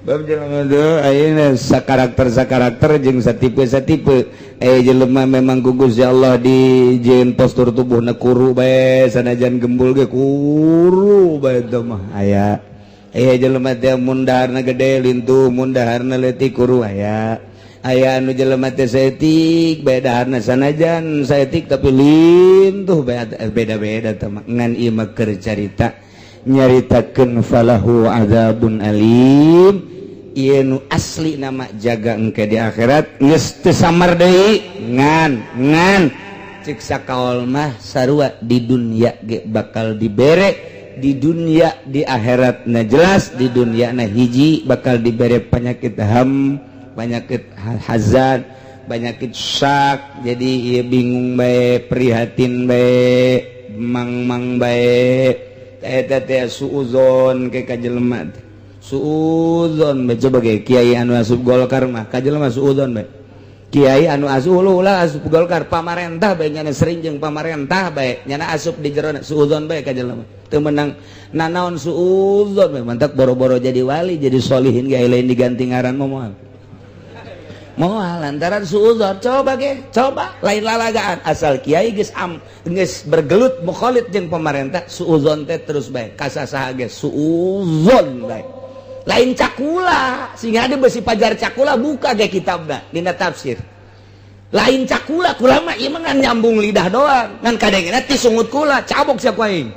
[SPEAKER 2] Bab jelema teh ayeuna sakarakter sakarakter jeung satipe satipe. Jelema memang ku Gusti Allah dijieun postur tubuhna kuru bae, sanajan gembul ge kuru bae teh mah aya. Jelema teh mun daharna gede lintuh, mun daharna leutik kuru aya. Aya anu jelema teh saeutik bae daharna, sanajan saeutik tapi lintuh bae, beda-beda teh mah. Ngan ieu mah keur carita nyaritakeun falahu adzabun alim. Ieu nu asli nama jaga engke di akhirat geus teu samar deui, ngan ngan cek sakaol mah sarua di dunia ge bakal dibere di dunia, di akhirat na jelas. Di dunia na hiji bakal dibere penyakit ham, penyakit hazan, penyakit syak. Jadi ieu bingung bae, prihatin bae, mang-mang bae. Eta teh suuzon ke ka jelema teh, suuzon bae. Coba ge kiai anu asup Golkar mah ka jelema suuzon bae. Kiai anu asup ulah asup Golkar, pamarentah bae, nyana sering jeung pamarentah bae, nyana asup di jero, suuzon bae ka jelema teu meunang nanaon, suuzon bae. Mantak boro-boro jadi wali, jadi solihin ge lain diganti ngaran mah moal moal lantaran suuzon. Coba ge, coba lain lalagaan, asal kiai geus am geus bergelut mukhalid jeung pemerintah, suuzon teh terus bae ka sasaha ge suuzon bae. Lain cakula sehingga ada besi pajar cakula, buka ge kitabna dina tafsir. Lain cakula, kula mah ieu mah ngan nyambung lidah doang, ngan kadengena ti sungut kula cabok sia ku aing.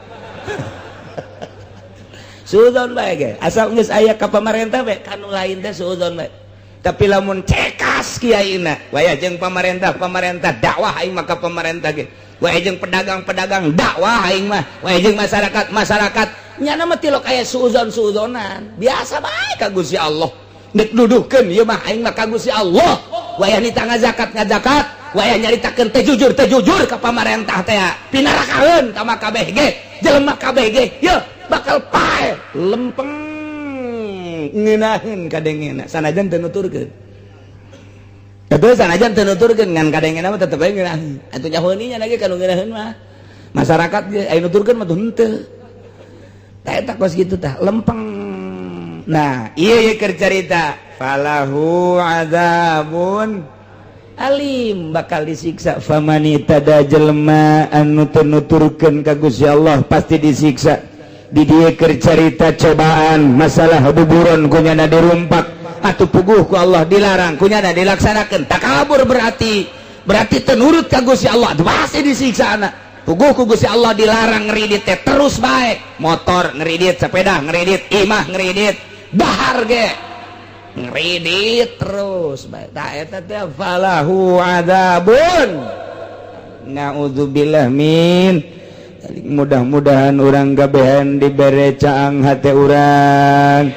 [SPEAKER 2] Suuzon bae ge asal geus aya ka pamarentah bae, kanu lain teh suuzon bae. Tapi lamun cekas kiaina waya jeung pamarentah pamarentah, dakwah aing mah ka pamarentah ge, waya jeung pedagang-pedagang, dakwah aing mah, waya jeung masyarakat masyarakat, nyana mah tilok aya suuzon suuzonan biasa bae ka Gusti Allah. Nek duduhkeun ieu mah aing mah ka Gusti Allah. Waya nita ngazakat ngazakat, waya nyaritakeun teh jujur teh jujur ka pamarentah teh, pinarakaeun ka mah kabeh ge, jelema kabeh ge ye bakal pae lempeng ngeunaheun kadengena sanajan teu nuturkeun. Atuh sanajan teu nuturkeun, ngan kadengena mah tetep bae ngeunaheun. Atuh nyahoeun nya lagi kalau ngeunaheun mah masyarakat ge aya nuturkeun mah tuh henteu. Tah eta kos kitu tah lempeng. Nah, ieu ye keur carita falahu adzabun alim, bakal disiksa. Famani tada jelema anu teu nuturkeun ka Gusti Allah pasti disiksa. Di dieu keur carita cobaan masalah buburon kunyana dirumpak atuh puguh ku Allah dilarang, kunyana dilaksanakeun, takabur, berarti berarti teu nurut ka Gusti Allah, atuh pasti disiksa anak. Puguh ku Gusti Allah dilarang ngeridit teh terus bae, motor ngeridit, sepeda ngeridit, imah ngeridit, dahar ge ngeridit terus bae. Tah eta teh falahu adzabun, naudzubillah min. Mudah-mudahan urang kabehan dibere caang hate urang,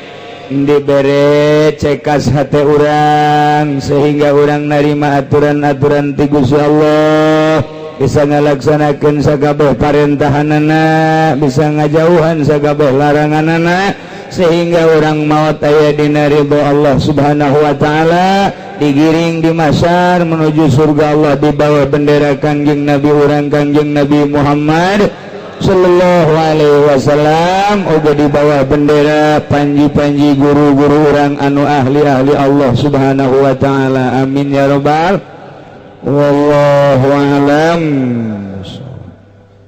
[SPEAKER 2] dibere cekas hate urang, sehingga urang narima aturan-aturan ti Gusti Allah, bisa ngalaksanakeun sakabeh parentahanana, bisa ngajauhan sakabeh laranganana, sehingga urang maut aya dina ridho Allah Subhanahu wa taala, digiring di mahsyar menuju surga Allah di bawah bendera Kangjeng Nabi urang, Kangjeng Nabi Muhammad Sallallahu Alaihi Wasallam, oge di bawah bendera panji-panji guru-guru urang anu ahli-ahli Allah Subhanahu wa taala. Amin ya robbal. Wallahu alam.